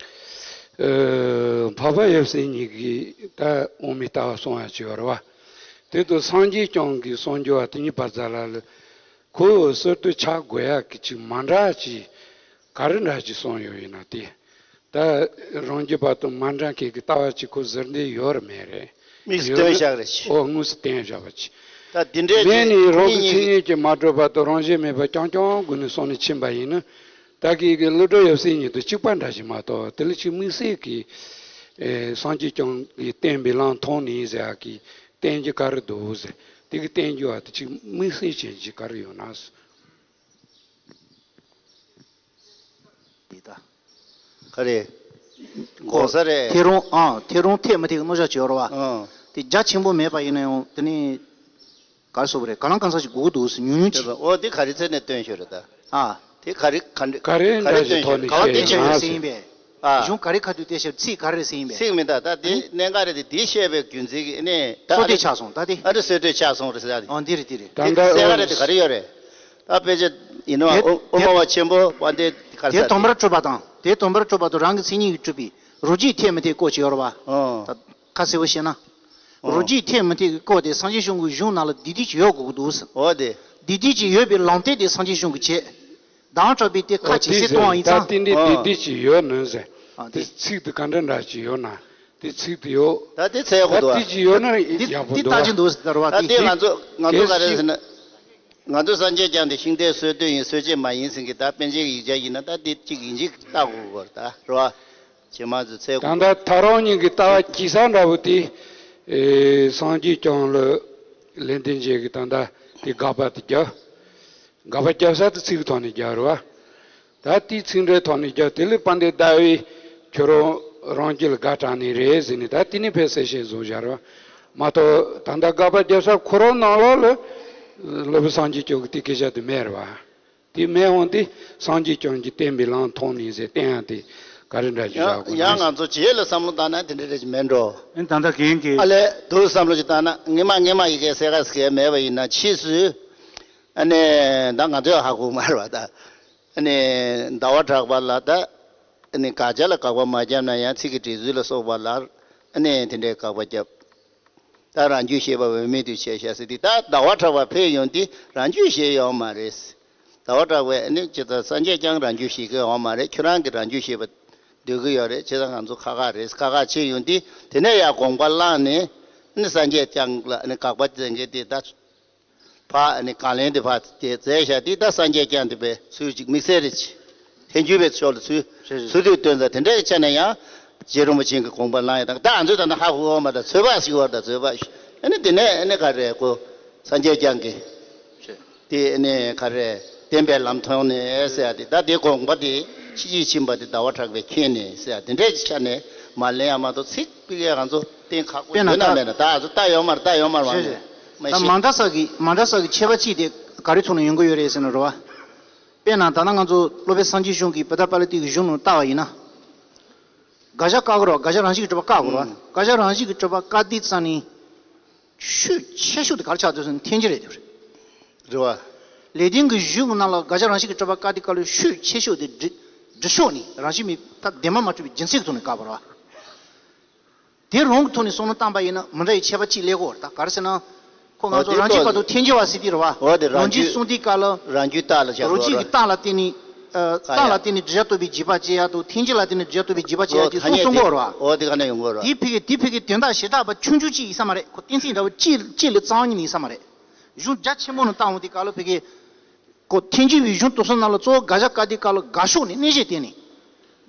ཨ་འཕགས་པ་ཡབ་སྲས་གཉིས་ཀྱིས་ད་དབུ་མའི་ལྟ་བ་གསུང་ཡག་ཅིག་ཡོད་རེད་བ། དེ་དུས་སངས་རྒྱས་བསྐྱངས་ཀྱི་གསུང་རྒྱུ་བ་དེ་ཉིད་པ་ཙ་ལ་ལ་ཁོ་སྲོལ་གཏོད་བྱ་དགོས་ཡག་གི་ཅིག་མ་འདྲ་ཅིག་ག་རེ་འདྲ་ཅིག་གསུངས་ཡོད་ཡིན་ན་དེ། ད་རང་རྒྱུད་པ་དང་མ་འདྲ་མཁན་གྱི་ལྟ་བ་ཅིག་ཁོ་ཟུར་འདེགས་ཡོད་རེད་མེད་རེད། དམིགས་སུ་ཡོད་བཏོན་ན་བཞག་རེད་ཅི། ཨོ་དངོས་སུ་བསྟན་བཞག་པ་ཅིག་ད་འདི་འདྲའི་མེད་ནི་རང་གི་མཚན་ཉིད་ཀྱིས་མ་གྲུབ་པ་དང་རང་བཞིན་མེད་པ་རྐྱང་རྐྱང་སྒོ་ནས་གསུངས་ནས་ཕྱིན་པ་ཡིན་ན། ད་གི་གི་ཀླུ་སྒྲུབ་ཡབ་སྲས་གཉིས་དང་གཅིག་པ་འདྲ་ཞིག་མ་གཏོགས་དེ་ལ་ཅིག་དམིགས་བསལ་གྱི་ཨེ་སངས་རྒྱས་བསྐྱངས་ཀྱིས་བསྟན་པའི་ལམ་མཐོང་ནས་ཟེར་ཡག་གི་བསྟན་རྒྱུ་ག་རེ་འདུག་ཟེར། དེ་གི་བསྟན་རྒྱུ་བ་དེ་ཅིག་དམིགས་བསལ་ཅན་ཅིག་ག་རེ་ཡོད་ན་ཟེར། འདི་ལྟ། ག་རེ། དགོངས་ས་རེད། ཐལ་རུང་ཨ་ཐལ་རུང་འཐད་མི་འཐད་ཀྱི་རྣམ་གཞག་ཅིག་ཡོད་རེད་བ། ཨང་། དེ་རྒྱ་ཆེན་པོ་མེད་པ་ཡིན་ན་ཡང་དེ་ནི། ག་རེ་ཟེར་དགོས་རེད། གང་ལ་གང་འཚམ་ཞིག་དགོས་ཀྱི་འདུག་ཟེར་ཉུང་ཉུང་ཅིག་དེ་ལ་ཨོ་དེ་ག་རེ་ཚེ་ནས་སྟོན་ཤོད་རེད་ད། ཨ། དེ་ག་རེ་ག་འདྲ་ག་རེ་ག་རེ་འདྲ་ཞིག་སྟོན་ཐོག་ཤོད་ནས་རེད། ག་བ་བསྟན་ཤོད་རེད་ཟེར་ཡིན་པས། ཨ། གཞུང་ག་རེ་ཁ་ཐུག་བལྟས་ཤོད་ཚིག་ག་རེ་རེད་ཟེར་ཡིན་པས། ཚིག་མི་འདུག་ད་དེ་གནད་འགག་རེད་དེ་དེ་བཤད་པའི་རྒྱུ་མཚན་གྱིས་ཨ་ནི་ད་ཨ་སྲོལ་གཏོད་ཆགས་སོང་ད་དེ། ཨ་རེ་སྲོལ་གཏོད་ཆགས་སོང་རེད་ཟེར་ཡ་དེ། ཨོ་འདི་རེད་འདི་རེད། ད་དེ་ད་གསལ་ཁ་རེད་དེ་ག་རེ་ཡོད་རེད། ད་དཔེ་ཆ་ཡིན་ནོ་དེ་ཨོ་ཨོ་མ་བ་ཆེན་པོ་དཔལ་ལྡན་ག་རེ་དེ་ཟེར་དེ། དང་པོར་གྲུབ་པ་དང་དེ་དང་པོར་གྲུབ་པ་དང་རང་གི་མཚན་ཉིད་ཀྱིས་གྲུབ་པའི་རོ་གཅིག་འཐད་མི་འཐད་སྐོར་ཅིག་ཡོད་རེད་བ། ཨོ། ད་ཁ་གསལ་པོ་བཤད་ན། ཨོ། རོ་གཅིག་འཐད་མི་འཐད་ཀྱི་སྐོར་དེ་སངས་རྒྱས་གཞུང་གི་གཞུང་ནང་ལ་འདི་འདྲ་ཅིག་ཡོད་དགོས་ཀྱི་འདུག་ཟེར། ཨོ་དེ། འདི་འདྲ་ཅིག་ཡོད་པའི་ལམ་སྟོན་དེ་སངས་རྒྱས་གཞུང་གིས་བྱས། ཟླ་བ་གྲགས་པས་དེ་ཁ་ཨོ་ཇེ་དེ་གསལ་གཏོང་བ་ཡིན་ད་ཙང་། དེ་འདྲའི་ཨོ། དེ་འདྲ་ཅིག་ཡོད་ནི་ཟེར། ཨ་དེ་དེ། ཚིག་དེ་ག་འདྲ་འདྲ་ཅིག་ཡོད་ན། དེ་ཚིག་དེ་ཡོད། ད་དེ་འཚོལ་དགོས་ད་འདུག་དེ་ཅིག་ཡོད་ན་འདི་ཡག་པོ་འདི་འདུག་ལྟ་ཅི་འདུག་ཟེར་བ་ད་དེ། དེ་ང་ཚོ་ང་ཚོ་ག་རེ་ཟེར་ན། ང་ཚོ་སངས་རྒྱས་བསྐྱངས་དེ་ཤིང་རྟའི་སྲོལ་གཏོད་ཡིན་སྲོལ་འབྱེད་མ་ཡིན་ཟེར་གི་ད་པཎ་ཆེན་གྱི་ཡིག་ཆ་ཡིན་ན་ད་དེ་གཅིག་ཡིན་གཅིག་ལྟ་དགོས་གོ་ད་རེད་བ། ཇེ་མང་དུ་འཚོལ་ད་དགོས། ད་ལྟ་ཐག་རིང་གཉིས་ཀྱི་ལྟ་བ་གཅིག་ས་འདྲ་བོ་དེ། ཨེ་སངས་རྒྱས་བསྐྱངས་ལ་ལེགས་ལྡན་འབྱེད་ཀྱི་ད་ལྟ་དེ་དགག་པ་དེ་རྒྱབ། དགག་པ་རྒྱབ་ས་དེ་ཚིག་གི་ཐོག་ནས་རྒྱབ་རེད་བ། ད་དེའི་ཚིག་འགྲེལ་ཐོག་ནས་རྒྱབ་དེ་ལས་དཔལ་ལྡན་ཟླ་བས་ཁྱོད་རང་རང་རྒྱུད་ལ་དགག་དྲངས་ནི་རེད་ཟེར་ནས་ད་དེ་ནས་ཕལ་གསལ་བཤད་བཟོ་བཞག་རེད་བ། མ་གཏོགས་ད་ལྟ་དགག་པ་རྒྱབ་ས་ཁོ་རང་ནང་ལོགས་ལ་སློབ་དཔོན་སངས་རྒྱས་བསྐྱངས་ཀྱི་དེ་སྐད་ཆ་དེ་མེད་རེད་བ། དེ་མེད་འོང་དེ་སངས་རྒྱས་བསྐྱངས་ཀྱིས་བསྟན་པའི་ལམ་མཐོང་ནས་ཟེར་བསྟན་ཡག་དེ་ག་རེ་འདྲ་ཞིག་ཡང་བཞག་དགོས་ཡང་ན། ང་ཚོ་རྗེས་ལ་བསམ་བློ་བཏང་ན་དེ་འདྲ་རེ་ཞིག་མེད་འགྲོ། ཨེ་ད་ལྟ་རྒན་གྱིས། ཨ་ལས་དུ་བསམ་བློ་ཞིག་བཏང་ན་ངེས་མ་ངེས་མ་ཡི་གེ་གསལ་ཁ་གསལ་མེད་པ་ཡིན་ན་ཕྱིས་སུ། ཨ་ནི་ད་ང་ཚོས་ཧ་གོ་མ་རེད་བ་ད། ཨ་ནི་ཟླ་བ་གྲགས་པ་ལ་ད། ཨ་ནི་དགག་བྱ་ལ་དགག་པ་མ་བརྒྱབ་ན་ཡང་ཚིག་གི་འགྲེལ་ཚུལ་ལ་སོགས་པ་ལ། ཨ་ནི་དེ་འདྲའི་དགག་པ་བརྒྱབ། ད་རང་རྒྱུད་བཤད་པ་འོས་མེད་དུ་བྱས་བཞག་ཟེར་ཏེ་ད་ཟླ་བ་གྲགས་པ་ཕེབས་ཡོང་དུས་རང་རྒྱུད་བཤད་ཡོད་མ་རེད། ཟླ་བ་གྲགས་པས་ཨ་ནི་ཇི་ལྟར་སངས་རྒྱས་བསྐྱངས་རང་རྒྱུད་བཤད་ཀྱི་ཡོད་མ་རེད། ཁྱོད་རང་གིས་རང་རྒྱུད་བཤད་པ་འདོད་ཀྱི་ཡོད་རེད། བྱས་ཙང་ང་ཚོ་ཁག་ཁག་རེད། ཁག་ཁག་བྱས་ཡོང་དུས་དེ་ནས་ཡང་དགོངས་པ་བླངས་ནས་ཨ་ནི་སངས་རྒྱས་བསྐྱངས་ལ་ཨ་ནི་དགག་པ་བྱེད་མཁན་དེ་ད་ཕར་ཨ་ནི་གང་ལེན་དེ་ཕར་དེ་མཛད་བཞག་དུས་ད་སངས་རྒྱས་བསྐྱངས་དེ་པའི་ཚུལ་ཅིག་དམིགས་བསལ་རེད། ཐལ་འགྱུར་བའི་ཕྱོགས་ལ་ཚུར་རེད་རེད། ཚུར་དུས་སྟོན་ཙང་དེ་འདྲའི་ཆ་ནས་ཡང་རྗེ་རིན་པོ་ཆེ་གི་དགོངས་པ་བླངས་ཡ་དང་ད་ང་ཚོས་ད་ནི་ཧ་གོ་བ་མ་ད་ཚོད་དཔག་ཞིག་བར་ད་ཚོད་དཔག་ཞིག་ཨ་ནི་དེ་ནས་ཨ་ནི་ག་རེ་གོ་སངས་རྒྱས་བསྐྱངས་ཀྱི་རེད། དེ་ཨ་ནི་ག་རེ་བསྟན་པའི་ལམ་མཐོང་ནས་ཟེར་ཡ་དེ་ད་དེ་དགོངས་པ་དེ་ཕྱི་ཕྱིར་ཕྱིན་པ་དེ་ཟླ་བ་གྲགས་པས་མཁྱེན་ནས་ཟེར་ཡ་དེ་འདྲའི་ཆ་ནས་མ་ལེན་ཡ་མ་གཏོགས་ཚིག་པི་ཀའི་ང་ཚོ་གཏན་ཁག་པོ་དཔེར་ན་ཡོད་ན་ད་མེད་ན་ད་ང་ཚོ་ལྟ་ཡོད་མ་རེད་ལྟ་ཡོད་མ་རེད་བ་རེད་རེད། མ་ད་ཤེས། མ་འདྲ་ས་གི་མ་འདྲ་ས་གི་ཁྱད་པར་ཅིག་དེ་ག་རེ་ཐོག་ནས་ཡོང་གི་ཡོད་རེད་ཟེར་ན་རེད་བ། དཔེར་ན་ད་ལྟ་ང་ཚོ་སློབ་དཔོན་སངས་རྒྱས་གཞུང་གི་བུདྡྷ་པཱ་ལི་ཏའི་གཞུང་ནང་བལྟ་བ་ཡིན་ན། དགག་བྱ་བཀག་དགོས་རེད་བ། དགག་བྱ་རང་བཞིན་གྱིས་གྲུབ་པ་བཀག་དགོས་རེད་བ། ཨུམ། དགག་བྱ་རང་བཞིན་གྱིས་གྲུབ་པ་བཀག་དུས་ཙམ་ནས། ཤུགས་ཆེ་ཤོས་དེ་ག་རེ་ཆགས་འདུག་ཟེར་ན་འཐེན་འཁྱེར་རེད་འདུག་རེད། རེད་བ། ལེགས་ལྡན་གྱི་གཞུང་ནང་ལ་དགག་བྱ་རང་བཞིན་གྱིས་གྲུབ་པ་བཀག་དུས་སྐབས་ལ་ཤུགས་ཆེ་ཤོས་དེ་འགྲེལ་འགྲེལ་ཕྱོགས་ནས་རང་བཞིན་མེད་ཐབས་བདེན་པར་མ་གྲུབ་པའི་རྒྱུ་མཚན་གྱི་ཐོག་ནས་བཀག་པ་རེད་བ། དེ་རང་གི་ཐོག་ནས་བསམ་བློ་བཏང་པ་ཡིན་ན་མི་འདྲ་བའི་ཁྱད་པར་གཅིག་སླེབས་ཀྱི་ཡོད་རེད། ད་ག་རེ་ཟེར་ན། ཁོ་ང་ཚོ་རང་རྒྱུད་བར་དུ་འཐེན་འགྱུར་བ་ཟེར་དེ་རེད་བ། འོ་དེ་རང་རྒྱུད་གསུངས་དུས་སྐབས་ལ། རང་རྒྱུད་རྟགས་ལ་བཞག་རང་རྒྱུད་ཀྱི་རྟགས་ལ་བརྟེན་ནས། ཨ། རྟགས་ལ་བརྟེན་ནས་དྲི་བྱ་རྟོགས་པའི་རྗེས་དཔག་བྱེད་ཡག་དང་འཐེན་འགྱུར་ལ་བརྟེན་ནས་དྲི་བྱ་རྟོགས་པའི་རྗེས་དཔག་བྱེད་ཡག་གི་གསུང་གསུང་གི་ཡོད་རེད་བ། འོ་དེ་ག་ནས་ཡོང་གི་ཡོད་རེད་བ། དེ་ཕ་གི་དེ་ཕ་གི་དོན་དག་ཞེ་དྲག་པ་ཆུང་ཆུང་གཅིག་ཡིན་ས་མ་རེད། ཁོ་གཏན་ཚིགས་འདྲ་བོ་གཅིག་གཅིག་ལས་རྩ་བ་ཉིད་ནས་ཡིན་ས་མ་རེད། གཞུང་རྒྱ་ཆེན་པོ་ནང་བཏང་འོང་དུས་སྐབས་ལ་ཕ་གི། ཁོ་འཐེན་འགྱུར་བའི་གཞུང་དེ་ཚོ་ནང་ལ་གཙོ་བོ་དགག་བྱ་བཀག་དུས་སྐབས་ལ་དགག་ཕྱོགས་ནས་གནས་གཞི་བརྟེན་ནས།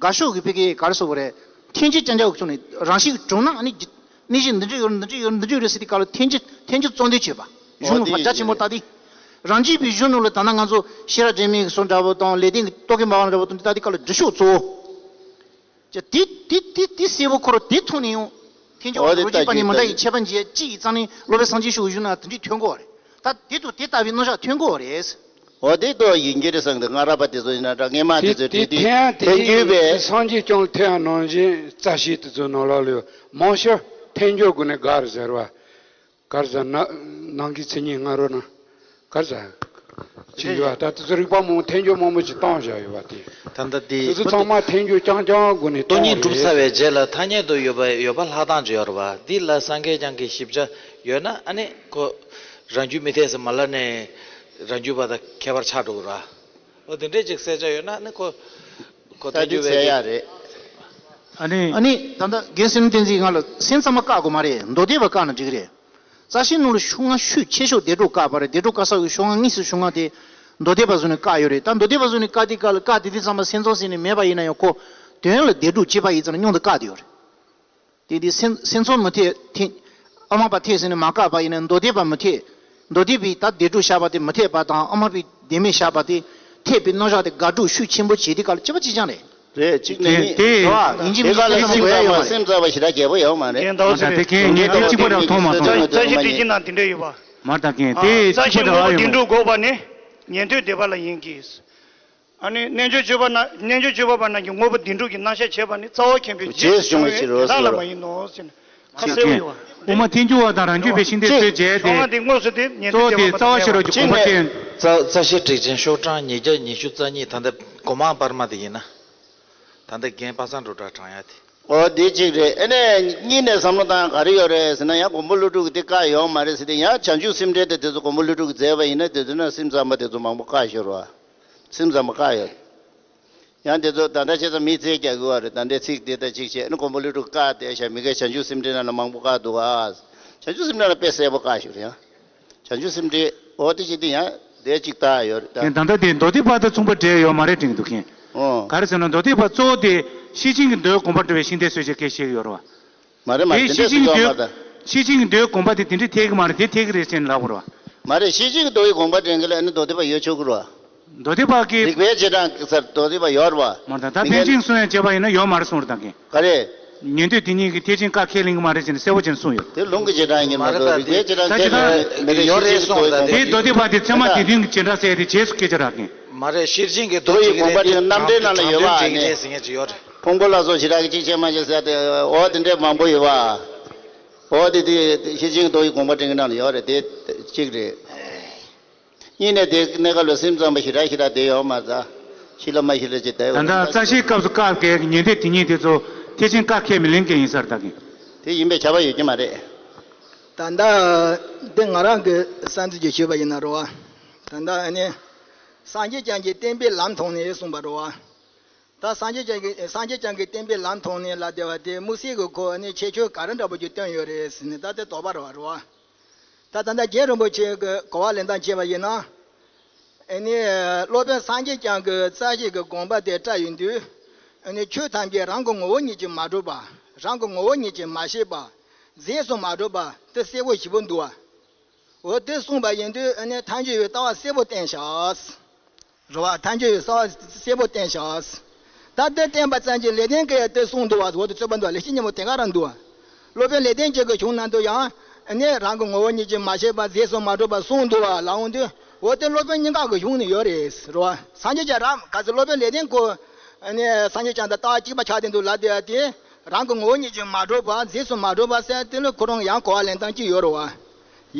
དགག་ཕྱོགས་ཀྱི་ཕ་གི་ག་རེ་ཟེར་དགོས་རེད། འཐེན་འགྱུར་རྐྱང་རྐྱང་བྱུང་ནས་རང་བཞིན་གྱིས་གྲུབ་ན་ཨ་ནི་གནས་གཞི་འདི་འདྲ་ཡོད་རེད། འདི་འདྲ་ཡོད་རེད། འདི་འདྲ་ཡོད་རེད་ཟེར་དུས་སྐབས་ལ་འཐེན་འགྱུར་འཐེན་འགྱུར་གཙོ་འདོན་བྱེད་པ། གཞུང་ལ་རྒྱ་ཆེན་པོ་ལྟ་དུས། རང་རྒྱུད་པའི་གཞུང་ནང་ལ་ད་ལྟ་ང་ཚོ་ཤེས་རབ་འབྲེལ་མེད་ཀྱི་གསུང་འདྲ་བོ་དང་ལེགས་ལྡན་གྱི་རྟོག་གེ་མ་བ་འདྲ་བོ་དང་འདི་ལྟ་དུས་སྐབས་ལ་འགྲེལ་ཕྱོགས་གཙོ་བོ། ཅེས་དེ་དེ་དེ་དེ་གསལ་པོ་ཁོ་རང་དེ་མཐོང་ནས་ཡང་། འཐེན་འགྱུར་འོ་དེ་རང་རྒྱུད་པ་ནས་མི་འདྲ་བའི་ཁྱད་པར་འབྱེད་ཅི་ཡིན་ཙང་ནས་སློབ་དཔོན་སངས་རྒྱས་ཆོས་ཀྱི་གཞུང་ན་དེ་འདྲའི་ཐོན་གོ་རེད། ད་དེ་དང་དེ་ལྟ་བུའི་རྣམ་གཞག་ཐོན་གོ་རེད། འོ་དེ་ལྟ་ཡིན་གྱི་རེད་བསམ་གི། སྔ་རབས་པ་དེ་ཚོ་ཡིན་ན་འདྲ། སྔས་མ་དེ་ཚོ་དེ་དེ་དེ་ཐེངས་དེ་འཐེན་འགྱུར་བས། སངས་རྒྱས་བསྐྱངས་ཐེངས་ནང་བཞིན་རྩ་ཤེ་དེ་ཚོ་ནང་ལོགས་ལ་མང་ཤོས་འཐེན་འགྱུར་སྒོ་ནས་དགག་རེད་ཟེར་བ། གར་ཟ་ན་ནང་གི་མཚན་ཉིད་སྔ་རོལ་ན་གར་ཟ་ཅི་ཡོད་ད། དེ་ཚོ་རིགས་པ་མང་འཐེན་འགྱུར་མང་པོ་ཅིག་བཏང་བཞག་ཡོད་པ་དེ། ད་ལྟ་དེ་དེ་ཚོ་ཚང་མ་འཐེན་འགྱུར་རྐྱང་རྐྱང་སྒོ་ནས་སྟོང་ཉིད་གྲུབ་ཚར་བའི་རྗེས་ལ་ཐ་སྙད་དུ་ཡོད་པ་ཡོད་པ་ལྷག་སྟངས་ཅིག་ཡོད་རེད་བ། འདི་ལ་སངས་རྒྱས་བསྐྱངས་ཀྱི་ཞིབ་ཆ་ཡོད་ན་ཨ་ནི་ཁོ་རང་རྒྱུད་མི་འཐད་ཟེར་མ་ལབ་ནས་རང་རྒྱུད་པ་དང་ཁྱད་པར་ཆགས་འགྲོ་གི་རེད་བ། འོ་དེ་འདྲས་ཅིག་གསལ་ཆ་ཡོད་ན་ཨ་ནི་ཁོ་ཁོ་ད་འཐེན་འགྱུར་བས་ཡ་རེད། ཨ་ནི། ཨ་ནི་ད་ལྟ་རྒན་བསོད་ནམས་བསྟན་འཛིན་ང་ལ་སེམས་ཙམ་པ་བཀག་དགོས་མ་རེད། མདོ་སྡེ་པ་བཀག་ན་འགྲིག་གི་རེད། རྩ་ཤེ་ནང་ལ་ཤོག་ལྔ་ཤུགས་ཆེ་ཤོས་བདེ་གྲོགས་བཀག་པ་རེད། བདེ་གྲོགས་བཀག་ས་གི་ཤོག་ལྔ་དངོས་སུ་ཤོག་ལྔ་དེ་མདོ་སྡེ་པ་བཟོས་ནས་བཀག་ཡོད་རེད། ད་མདོ་སྡེ་པ་བཟོས་ནས་བཀག་དུས་སྐབས་ལ་བཀག་དེ་དུས་ཙམ་པ་སེམས་ཙམ་ཟེར་ནས་མེད་པ་ཡིན་ན་ཡང་ཁོ་དོན་ལ་བདེ་གྲོགས་བྱེད་པ་ཡིན་ཙང་སྙོམས་དུ་བཀག་དེ་ཡོད་རེད། དེ་དུས་སེམས་སེམས་ཙམ་མི་འཐད་འཐད། དབུ་མ་པ་འཐད་ཟེར་ནས་མ་བཀག་པ་ཡིན་ན་མདོ་སྡེ་པ་མི་འཐད། མདོ་སྡེ་པས་ད་བདེ་གྲོགས་བཞག་པ་དེ་མི་འཐད་པ་དང་དབུ་མ་པས་བདེན་མེད་བཞག་པ་དེ་འཐད་པའི་རྣམ་གཞག་དེ་དགག་སྒྲུབ་ཤུགས་ཆེན་པོ་བྱེད་དུས་སྐབས་ལ་གཅིག་པ་གཅིག་རྐྱང་རེད། རེད། གཅིག་ནས་གཉིས། དེ་རེད་བ། ཡིན་གཅིག་མིན་གཅིག་སེམས་ཙམ་པ་སེམས་ཙམ་པ་ཞེ་དྲག་རྒྱལ་པོ་ཡོད་མ་རེད། རྒན་ཟླ་བ་ཚེ་རིང་། དེ་གས་ངས་དེ་གཅིག་པ་རང་མཐོང་མ་སོང་། རྩ་ཤེ་སྒྲིག་གཞི་ནང་དེ་འདྲ་ཡོད་པ། མར་ད་གས་དེ་གཅིག་པ་རང་ཡོད་མ་རེད། དངོས་པོ་བདེན་གྲུབ་འགོག་པ་ནི་ཉན་ཐོས་སྡེ་པ་ལ་ཡིན་གྱི། ཨ་ནི་རྣལ་འབྱོར་སྤྱོད་པ་རྣམས་རྣལ་འབྱོར་སྤྱོད་པ་པ་རྣམས་ཀྱིས་དངོས་པོ་བདེན་གྲུབ་ཀྱི་རྣམ་གཞག་བྱས་པ་ནི་རྩ་བ་མཁྱེན་པའི་རྗེས་སུ་བྱུང་བའི་ཕྱིར་རོ་དེ་དག་ལ་མ་ཡིན་ནོ་ཟེར་ནས་ཁ་གསལ་པོ་ཡོད་པ། དབུ་མ་ཐལ་འགྱུར་བ་དང་རང་རྒྱུད་པའི་ཤིང་རྟའི་ཚོད་བྱས་ཏེ། ཤོག་ལྔ་དེ་དངོས་སུ་དེ་ཉན་ཐོས་སྡེ་པ་པ་དང་། རྩ་བ་ཤེས་རབ་ཀྱི་དགོངས་པ་བསྟན། རྩ་རྩ་ཤེ་སྒྲིག་ཆེན་ཤོག་གྲངས་ཉིས་བརྒྱ་ཉི་ཤུ་རྩ་གཉིས། ད་ལྟ་སྒོ་མང་པར་མ་དེ་ཡིན་ན། ད་ལྟ་རྒན་པ་སངས་འགྲོ་གྲྭ་དྲངས་ཡ་དེ། འོ་དེ་གཅིག་རེད། ཨ་ནི་གཉིས་ནས་བསམ་བློ་བཏང་ག་རེ་ཡོད་རེད་ཟེར་ན། ཡང་མགོན་པོ་ཀླུ་སྒྲུབ་ཀྱིས་དེ་བཀག་ཡོད་མ་རེད་ཟེར་ཏེ། ཡང་བྱང་ཆུབ་སེམས་འགྲེལ་དེ་དེ་ཚོ་མགོན་པོ་ཀླུ་སྒྲུབ་ཀྱིས་མཛད་པ་ཡིན་ན་དེ་ཚོ་ན་སེམས་ཙམ་པ་དེ་ཚོ་མང་པོ་བཀག་ཤོར་བ། སེམས་ཙམ་པ་བཀག་ཡོད། ཡང་དེ་ཚོ་ད་ལྟ་བྱས་ཙང་མིས་རྩོད་རྒྱག་གི་ཡོད་རེད། ད་ལྟའི་ཚིག་དེ་ལྟ་གཅིག་བྱས་ནས་མགོན་པོ་ཀླུ་སྒྲུབ་བཀག་བསྡད་ཤག་མི་སྒེར་བྱང་ཆུབ་སེམས་འགྲེལ་ནང་ལ་མང་པོ་བཀག་འདུག་ག། བྱང་ཆུབ་སེམས་འགྲེལ་ལ་དཔེ་གསལ་པོ་བཀག་ཤོར་ཡང་། བྱང་ཆུབ་སེམས་འགྲེལ་འོ་དེ་བྱས་ཏེ་ཡང་དེ་གཅིག་བཏགས་ཡོད་རེད་ད། ཡང་ད་ལྟ་དེ་མདོ་སྡེ་པ་དང་མཚུངས་པ་འབྲེལ་ཡོད་མ་རེད་དྲན་གྱི་འདུག་མཁན། ཨོ། ག་རེ་ཟེར་ན་མདོ་སྡེ་པ་གཙོ་བོ་དེ་ཤེར་ཕྱིན་གྱི་མདོའི་དགོངས་པ་འགྲེལ་བའི་ཤིང་རྟའི་ཚོད་བྱེད་སྐད་བཤད་ཀྱི་ཡོད་རེད་བ། མ་རེད་མ་རེད། དེ་དེ་འདྲ་ཤེར་ཕྱིན་ཞིག་གྱི་ཡོད་མདོ། མ་རེད། ཤེར་ཕྱིན་གྱི་མདོའི་དགོངས་པ་དེ་དེ་འདྲ་འཐད་ཀྱི་མ་རེད། དེ་འཐད་ཀྱི་རེད་ཟེར་ནས་ལབ་དགོས་རེད་བ། མ་རེད། ཤེར་ཕྱིན་གྱི་མདོ་ཡི་དགོངས་པ་འདྲེན་གྱི་ལ་ནི་མདོ་སྡེ་པ་ཡོད་ཆོག་གི་རེད་བ། མདོ་སྡེ་པ་གིས། རིགས་པའི་རྗེས་འབྲང་གི་སར་མདོ་སྡེ་པ་ཡོད་རེད་བ། མ་རེད། ད་ཕན་ཆད་གསུང་ཡ་བྱས་པ་ཡིན་ན་ཡོད་མ་རེད་གསུངས་རེད་ད་མཁན། ག་རེ། ཉན་ཐོས་དེ་ཉིད་ཀྱིས་ཐེག་ཆེན་བཀའ་ཁས་ལེན་གྱི་མ་རེད་ཟེར་ནས་གསལ་པོ་བྱས་ནས་གསུངས་ཡོད། དེ་ལུང་གི་རྗེས་འབྲང་ཡིན་གྱི་མ་རེད་ད། རིགས་པའི་རྗེས་འབྲང་ད་ཁས་ལེན་མི་རེད། ཤེར་ཕྱིན་གྱི་མདོ་ཡི་དགོངས་པ་འདྲེན་གྱི་ལ་ནི། དེ་མདོ་སྡེ་པ་དེ་ཚད་མ་སྡེ་བདུན་གྱི་རྗེས་འབྲང་ཟེར་ཡ་དེ་རྗེས་སུ་སྐད་ཆ་རག་མཁན། མ་རེད། ཤེར་ཕྱིན་གྱི་མདོ་ཡི་དགོངས་པ་འདྲེན་རྣམ་འགྲེལ་ནང་ལ་ཡོད་པ་ནི། ཕུང་པོ་ལ་སོགས་ཞེ་དྲག་གི་གཅིག་བྱས་མ་བྱས་ཟེར་ཏེ་འོ་དེ་འདྲས་མང་པོ་ཡོད་པ། འོ་དེ་དེ་ཤེར་ཕྱིན་གྱི་མདོ་ཡི་དགོངས་པ་འདྲེན་གྱི་ནང་ལ་ཡོད་རེད། དེ་གཅིག་རེད། གཉིས་ནས་དེ་གནས་སྐབས་ལ་སེམས་ཙམ་པ་ཞེ་དྲག་ཞེ་དྲག་བསྡད་ཡོད་མ་རེད། ཤི་ལ་མ་ཤི་ལ་ཅིག་བསྡད་ཡོད་ད་ལྟ་རེད། རྩ་ཤེའི་སྐབས་སུ་བཀག་མཁན་གྱི་ཉན་ཐོས་དེ་ཉིད་དེ་ཚོ་ཐེག་ཆེན་བཀའ་ཁས་མི་ལེན་མཁན་ཡིན་ས་རེད་ད་གིན། དེ་ཡིན་པའི་ཁྱབ་པ་ཡོད་ཀྱི་མ་རེད། ད་ལྟ་འདི་ང་རང་གི་བསམ་ཚུལ་གྱིས་ཞུས་པ་ཡིན་ན་རེད་བ། ད་ལྟ་ཨ་ནི་སངས་རྒྱས་བསྐྱངས་ཀྱིས་བསྟན་པའི་ལམ་མཐོང་ནས་གསུངས་པ་རེད་བ། ད་སངས་རྒྱས་བསྐྱངས་ཀྱིས་སངས་རྒྱས་བསྐྱངས་ཀྱིས་བསྟན་པའི་ལམ་མཐོང་ནས་ལབ་བསྡད་པ་དེ་དམིགས་བསལ་གྱི་ཁོ་ནི་ཁྱད་ཆོས་ག་རེ་འདྲ་པོ་ཅིག་བསྟན་ཡོད་རེད་ཟེར་ནས་ད་དེ་དོགས་པ་རེད་བ། རེད་བ། ད་ད་ལྟ་རྒན་རིན་པོ་ཆེ་གི་གོ་བ་ལེན་སྟངས་བྱས་པ་ཡིན་ན། ཨ་ནི་སློབ་དཔོན་སངས་རྒྱས་བསྐྱངས་ཀྱི་རྩ་ཤེ་གི་དགོངས་པ་དེ་བཀྲལ་ཡོང་དུས། ཨ་ནི་ཆོས་ཐམས་ཅད་རང་གི་ངོ་བོ་ཉིད་ཀྱིས་མ་གྲུབ་པ། རང་གི་ངོ་བོ་ཉིད་ཀྱིས་མ་ཤེས་པ། རྫས་སུ་མ་གྲུབ་པ་དེ་གསལ་པོ་ཞེ་པོ་འདུག་བ། འོ་དེ་གསུངས་པ་ཡིན་དུས་ཨ་ནི་ཐལ་འགྱུར་བའི་ལྟ་བ་གསལ་པོ་བསྟན་ཤག་རེད་བ། ཐལ་འགྱུར་བའི་ལྟ་བ་གསལ་པོ་བསྟན་ཤག་ད་དེ་བསྟན་པ་ཙམ་གྱིས་ལེགས་ལྡན་གྱིས་དེ་གསུངས་འདུག་བ། འོ་དེ་རྩོད་པ་འདུག་བ། ལེགས་བཤད་སྙིང་པོ་དེ་ག་རང་འདུག་བ། སློབ་དཔོན་ལེགས་ལྡན་འབྱེད་ཀྱི་གཞུང་ནང་དུ་ཡང་ཨ་ནི་རང་གི་ངོ་བོ་ཉིད་ཀྱིས་མ་ཤེས་པ་རྫས་སུ་མ་གྲུབ་པ་གསུངས་འདུག་བ་ལབ་འོང་དུས། འོ་དེ་སློབ་དཔོན་གཉིས་ཀ་གི་གཞུང་ནས་ཡོད་རེད། རེད་བ། སངས་རྒྱས་ཀྱང་རབ་ག་ཚོད་སློབ་དཔོན་ལེགས་ལྡན་ཁོ་ཨ་ནི་སངས་རྒྱས་བསྐྱངས་དང་ལྟ་བ་གཅིག་པ་ཆགས་བསྡད་འདུག་ལབ་བསྡད་ཡ་དེ། རང་གི་ངོ་བོ་ཉིད་ཀྱིས་མ་གྲུབ་པ་རྫས་སུ་མ་གྲུབ་པ་ཟེར་དེ་ལ་ཁོ་རང་ཡང་གོ་བ་ལེན་སྟངས་གཅིག་ཡོད་རེད་བ།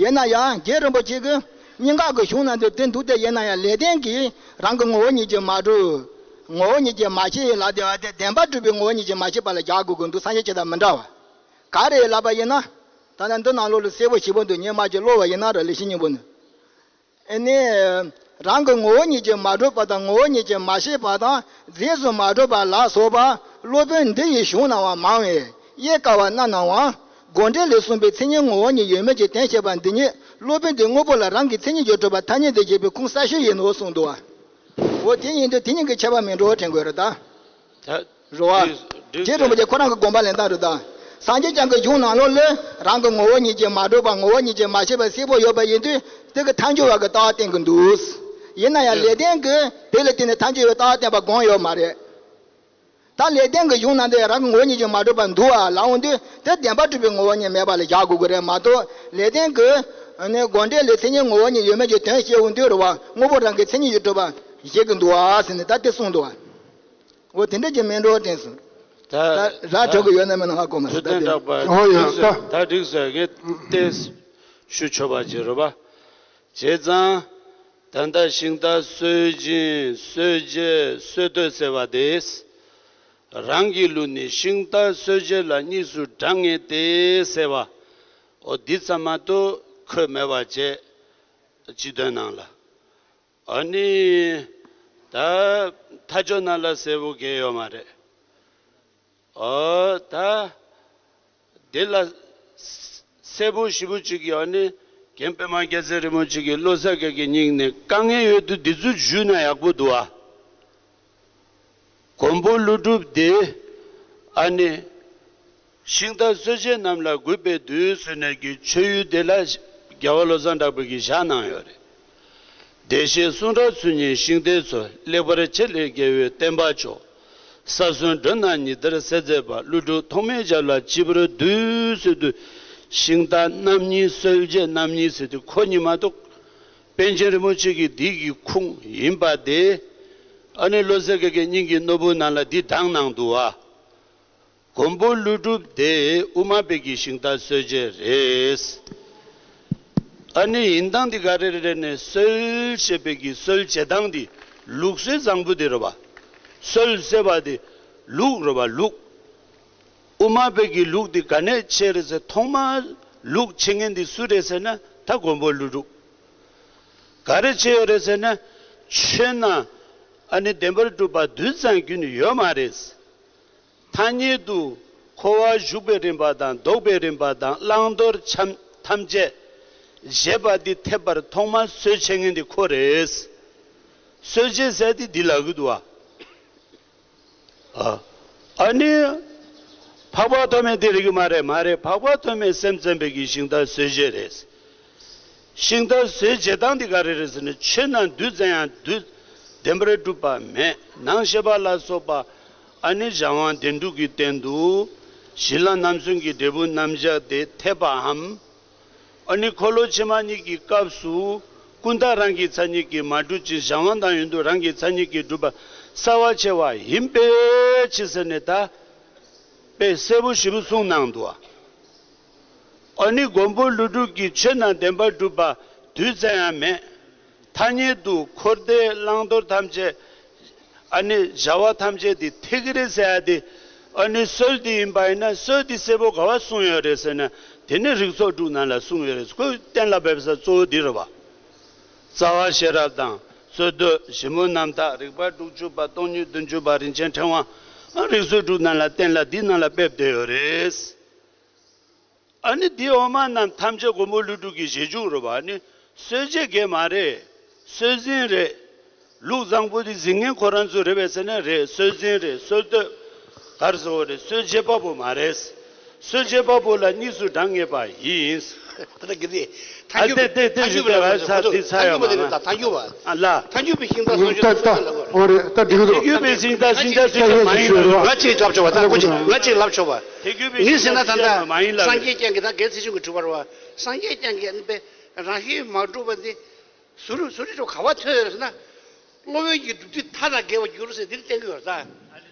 ཡིན་ན་ཡང་རྒན་རིན་པོ་ཆེ་གིས་ སྙན་ངག་གི་གཞུང་ནང་དུ་དེ་འདུག་སྟེ། ཡིན་ན་ཡང་ལེགས་ལྡན་གྱིས་རང་གི་ངོ་བོ་ཉིད་ཀྱིས་མ་གྲུབ། ངོ་བོ་ཉིད་ཀྱིས་མ་ཤེས་ལབ་བསྡད་པ་དེ་བདེན་པར་གྲུབ་པའི་ངོ་བོ་ཉིད་ཀྱིས་མ་ཤེས་པ་ལ་བཞག་དགོས་ཀྱི་འདུག་སངས་རྒྱས་ཁྱེད་དང་མི་འདྲ་བ། ག་རེ་ལབ་པ་ཡིན་ན། ད་ལྟ་འདི་ནང་ལོགས་ལ་གསལ་པོ་ཞིབ་པོ་འདུག་སྙན་མ་ཅིག་ཀློག་པ་ཡིན་ན་ར། ལེགས་བཤད་སྙིང་པོ་ནས། ཨེ་ནི། རང་གི་ངོ་བོ་ཉིད་ཀྱིས་མ་གྲུབ་པ་དང་ངོ་བོ་ཉིད་ཀྱིས་མ་ཤེས་པ་དང་རྫས་སུ་མ་གྲུབ་པ་ལ་སོགས་པ་སློབ་དཔོན་འདི་ཡི་གཞུང་ནང་བ་མང་བས། དབྱེ་དཀའ་བ་རྣམས་ནང་བ། དགོངས་འགྲེལ་ལས་གསུངས་པའི་མཚན་ཉིད་ངོ་བོ་ཉིད་ཡོད་མེད་ཀྱི་དོན་བཤད་པ་འདི་ཉིད་སློབ་དཔོན་འདིས་དངོས་པོ་ལ་རང་གི་མཚན་ཉིད་ཀྱིས་གྲུབ་པ་ཐ་སྙད་དུ་བཞེད་པའི་ཁུངས་གསལ་ཤོས་ཡིན་ནོ་གསུངས་འདུག་བ། འོ་དེ་ཡིན་དུས་དེ་གཉིས་ཀྱི་ཁྱད་པར་མི་འདྲ་བ་དྲན་དགོས་རེད་ད། ད་རེད་བ། འགྲིག་འགྲིག་རྗེ་རིན་པོ་ཆེ་ཁོ་རང་གི་དགོངས་པ་ལེན་སྟངས་རེད་ད། སངས་རྒྱས་བསྐྱངས་ཀྱི་གཞུང་ནང་ལོགས་ལ་རང་གི་ངོ་བོ་ཉིད་ཀྱིས་མ་གྲུབ་པ་ངོ་བོ་ཉིད་ཀྱིས་མ་ཤེས་པ་གསལ་པོ་ཡོད་པ་ཡིན་དུས། དེ་གི་ཐལ་འགྱུར་བ་གི་ལྟ་བ་བསྟན་གྱི་འདུག་ཡིན་ན་ཡང་ལེགས་ལྡན་གྱིས་དེ་ལ་བརྟེན་ནས་ཐལ་འགྱུར་བའི་ལྟ་བ་བསྟན་པ་དགོངས་ཡོད་མ་རེད། ད་ལེགས་ལྡན་གྱི་གཞུང་ནང་དུ་རང་གི་ངོ་བོ་ཉིད་ཀྱིས་མ་གྲུབ་པ་འདུག་ཨ་ལབ་འོང་དུས། དེ་བདེན་པར་གྲུབ་པའི་ངོ་བོ་ཉིད་མེད་པ་ལ་བཞག་དགོས་ཀྱི་རེད་མ་གཏོགས། ལེགས་ལྡན་གྱིས་ནི་དགོངས་འགྲེལ་ལས་མཚན་ཉིད་ངོ་བོ་ཉིད་ཡོད་མེད་ཀྱི་དོན་བཤད་འོང་དུས་རེད་བ། དངོས་པོ་རང་གི་མཚན་ཉིད་ཀྱིས་གྲུབ་པ་བཞེད་ཀྱི་འདུག་ཨ་ཟེར་ནས་ད་དེ་གསུངས་འདུག་ཨ། འོ་དེ་འདྲ་ཅིག་མིན་འགྲོ་དྲན་སོང་། ད་ད་ར་གྲོགས་ཀྱི་ཡོད་ན་མེད་ན་ཧ་གོ་མ་སོང་། ད་དེ། འགྲིག་པ། ཨོ་ཡ། ད་ད་འགྲིག་སོང་། ངས་ཏེས་ཞུ་ཆོག་པ་བྱེད་རོགས་པ། བྱས་ཙང་། ད་ལྟ་ཤིང་རྟ་གསོད་སྦྱིན་གསོད་བྱེད་གསོད་བསྟོད་ཟེར་བ་དེས། རང་གི་ལུགས་ནི་ཤིང་རྟ་གསོད་བྱེད་ལ་གཉིས་སུ་བགྲང་ངེས་ཏེ་ཟེར་བ། འོ་འདི་ཙམ་མ་གཏོགས་ཁོས་མེད་པ་བྱས་སྤྱི་དོན་ནང་ལ། ཨ་ནི། ད་མཐའ་ཕྱོགས་ནང་ལ་གསལ་པོ་གང་ཡོད་མ་རེད། ཨོ་ད། དེ་ལ་གསལ་པོ་ཞིབ་པོ་ཅིག་ཡོད་ནི། རྒན་པད་མ་རྒྱལ་མཚན་རིན་པོ་ཆེ་གིས་བློ་གསལ་དགའ་དགའི་སྙིང་ནས་དཀའ་ངལ་ཡོད་དུས་འདི་ཚོ་ཞུས་ན་ཡག་པོ་འདུག་ཨ། མགོན་པོ་ཀླུ་སྒྲུབ་དེ། ཨ་ནི། ཤིང་རྟ་གསོད་བྱེད་རྣམས་ལ་གུས་པས་འདུད་ཟེར་ནས་ཀྱི་མཆོད་ཡུལ་དེ་ལ་རྒྱལ་བ་བློ་བཟང་གྲགས་པ་གིས་བཞག་གནང་ཡོད་རེད། བདེ་གཤེགས་གསུང་རབ་ཚུལ་གཉིས་ཤིང་རྟའི་མཚོ། ལེགས་པར་ཕྱེ་ལེགས་རྒྱལ་བའི་བསྟན་པ་མཆོག། ས་གསུམ་མགྲོན་རྣམས་ཉི་ཟླར་གསལ་མཛད་པ། ཀླུ་སྒྲུབ་ཐོགས་མེད་ཞབས་ལ་སྤྱི་བོར་འདུད་ཟེར་དུས། ཤིང་རྟ་རྣམ་གཉིས་གསོད་བྱེད་རྣམ་གཉིས་ཟེར་དུས་ཁོ་གཉིས་མ་གཏོགས། པཎ་ཆེན་རིན་པོ་ཆེ་གི་འདི་གི་ཁུངས་ཡིན་པ་དེ། ཨ་ནི་བློ་གསལ་དགའ་དགའི་སྙིང་གི་ནོར་བུ་ནང་ལ་འདི་དྲངས་གནང་འདུག་ཨ། མགོན་པོ་ཀླུ་སྒྲུབ་དེ་དབུ་མ་པའི་གི་ཤིང་རྟ་གསོད་བྱེད་རེད། ཨ་ནི་ཡིན་སྟངས་འདི་ག་རེ་རེད་ནས་གསོད་བྱེད་པའི་གི་གསོད་བྱེད་སྟངས་འདི་ལུགས་སྲོལ་བཟང་པོ་འདི་རེད་བ། གསོད་ཟེར་བ་འདི་ལུགས་རེད་བ་ལུགས། དབུ་མ་པའི་གི་ལུགས་འདི་ག་ནས་ཕྱེ་རེད་ཟེར། ཐོག་མར་ལུགས་ཕྱེ་མཁན་འདི་སུ་རེད་ཟེར་ན་ད་མགོན་པོ་ཀླུ་སྒྲུབ། ག་རེ་ཕྱེ་ཡོད་རེད་ཟེར་ན། ཆོས་རྣམས་ཨ་ནི་བདེན་པར་གྲུབ་པ་རྡུལ་ཙམ་རྒྱུན་ནས་ཡོད་མ་རེད། ཐ་སྙད་དུ་འཁོར་བར་ཞུགས་པའི་རིམ་པ་དང་ལྡོག་པའི་རིམ་པ་དང་བླང་དོར་ཐམས་ཅད་བཞེད་པ་འདི་འཐད་པར་ཐོག་མར་གསོད་བྱེད་མཁན་འདི་ཁོ་རེད། གསོད་བྱེད་ཟེར་དེ་འདི་ལབ་ཀྱི་འདུག་བ། ཨ་ཨ་ནི། འཕགས་པ་ཐོགས་མེད་དེ་རིག་གི་མ་རེད། མ་རེད། འཕགས་པ་ཐོགས་མེད་སེམས་ཙམ་པའི་གི་ཤིང་རྟ་གསོད་བྱེད་རེད། ཤིང་རྟ་གསོད་བྱེད་སྟངས་འདི་ག་རེ་རེད་ཟེར་ན། ཆོས་རྣམས་རྡུལ་ཙམ་ཡང་རྡུལ་བདེན་པར་གྲུབ་པ་མེད། ནང་ཤེས་པ་ལ་སོགས་པ་ཨ་ནི་གཞན་དབང་བདེན་གྲུབ་ཀྱི་སྟེང་དུ་གཞི་ལམ་རྣམ་གསུམ་གྱི་འབྲས་བུ་རྣམ་གཞག་དེ་འཐད་པའམ། ཨ་ནི་འཁོར་ལོ་ཕྱི་མ་གཉིས་ཀྱི་སྐབས་སུ་ཀུན་བཏགས་རང་གི་མཚན་ཉིད་ཀྱིས་མ་གྲུབ་ཅིང་། གཞན་དབང་དང་ཡུལ་དུས་རང་གི་མཚན་ཉིད་ཀྱིས་གྲུབ་པ་གསལ་བར་ཕྱེ་བ་ཡིན་པའི་ཕྱིར་ཟེར་ནས་ད་དཔེ་གསལ་པོ་ཞིབ་པོ་གསུངས་གནང་འདུག་བ། ཨ་ནི་མགོན་པོ་ཀླུ་སྒྲུབ་ཀྱིས་ཆོས་རྣམས་བདེན་པར་གྲུབ་པ་རྡུལ་ཙམ་ཡང་མེད། ཐ་སྙད་དུ་འཁོར་འདས་བླང་དོར་ཐམས་ཅད། ཨ་ནི་བྱ་བ་ཐམས་ཅད་དེ་ཐེག་གི་རེད་ཟེར་ཡ་དེ། ཨ་ནི་སྲོལ་དེ་ཡིན་པ་ཡིན་ན་སྲོལ་དེ་གསལ་པོ་ག་བ་གསུངས་ཡོད་རེད་ཟེར་ན། དེ་ནི་རིགས་ཚོགས་དྲུག་ནང་ལ་གསུངས་ཡོད་རེད། ཁོས་གཏན་ལ་འབེབས་ས་གཙོ་བོ་འདི་རེད་བ། རྩ་བ་ཤེས་རབ་དང་རྩོད་བསྟོད་ཞིབ་མོ་རྣམ་ཐར་རིགས་པ་དྲུག་ཅུ་པ་སྟོང་ཉིད་བདུན་ཅུ་པ་རིན་ཆེན་ཕྲེང་བ། ཨ་རིགས་ཚོགས་དྲུག་ནང་ལ་གཏན་ལ་འདི་ནང་ལ་འབེབས་བསྡད་ཡོད་རེད། ཨ་ནི་འདི་འོག་མ་རྣམས་ཐམས་ཅད་མགོན་པོ་ཀླུ་སྒྲུབ་ཀྱི་རྗེས་འཇུག་རེད་བ། ཨ་ནི་གསོད་བྱེད་གང་མ་རེད། གསོད་འཛིན་རེད། ལུགས་བཟང་པོ་འདི་འཛིན་མཁན་ཁོ་རང་ཚོ་རེད་པས་ཟེར་ན་རེད། གསོད་འཛིན་རེད། གསོད་བསྟོད། ག་རེ་ཟེར་བ་རེད། གསོད་བྱེད་པ་པོ་མ་རེད། གསོད་བྱེད་པ་པོ་ལ་གཉིས་སུ་བགྲང་ངེས་པ་ཡིན། ད་ལྟ་གི་དེ་ཐལ་འགྱུར། ཨ་དེ་དེ་དེ་ཐལ་ཞུ་འགྱུར་དེ་བ་ལ་ས་དེ་ས་ཡོད་མ་ཐལ་འགྱུར་བ་དེ་རེད། ད་ཐལ་འགྱུར་བ། ཨ་ལ། ཐལ་འགྱུར་བའི་ཤིང་རྟ་གསོད་བྱེད་ད་ལ་གོ། འོ་རེད། ད་འགྲིག་གི་འདུག་ཐལ་འགྱུར་བའི་ཤིང་རྟ་ཤིང་རྟ་ཤིང་རྟ་མ་ཡིན་ལ། ང་གཅིག་ལབ་ཆོག་པ། ད་ཁོ་ང་གཅིག་ལབ་ཆོག་པ། ཐལ་འགྱུར་བའི་ངས་ཟེར་ན་ད་ལྟ་མ་ཡིན་ལ། སངས་རྒྱས་བསྐྱངས་ཀྱི་ད་རྒན་ཚེ་ཆུང་གི་དྲི་བ་རེད་བ། སངས་རྒྱས་བསྐྱངས་ཀྱི་ཨ་ནི་པས་རང་བཞིན་མ་གྲུབ་པ་འདི་ཟུར་ཟུར་ཁྲིད་ག་བ་ཐོན་ཡོད་ཟེར་ན། སློབ་དཔོན་གྱི་སྒྲུབ་དུས་མཐའ་དང་འགལ་བར་འགྱུར་ཟེར་འདིར་བསྟན་གྱི་ཡོད་ད།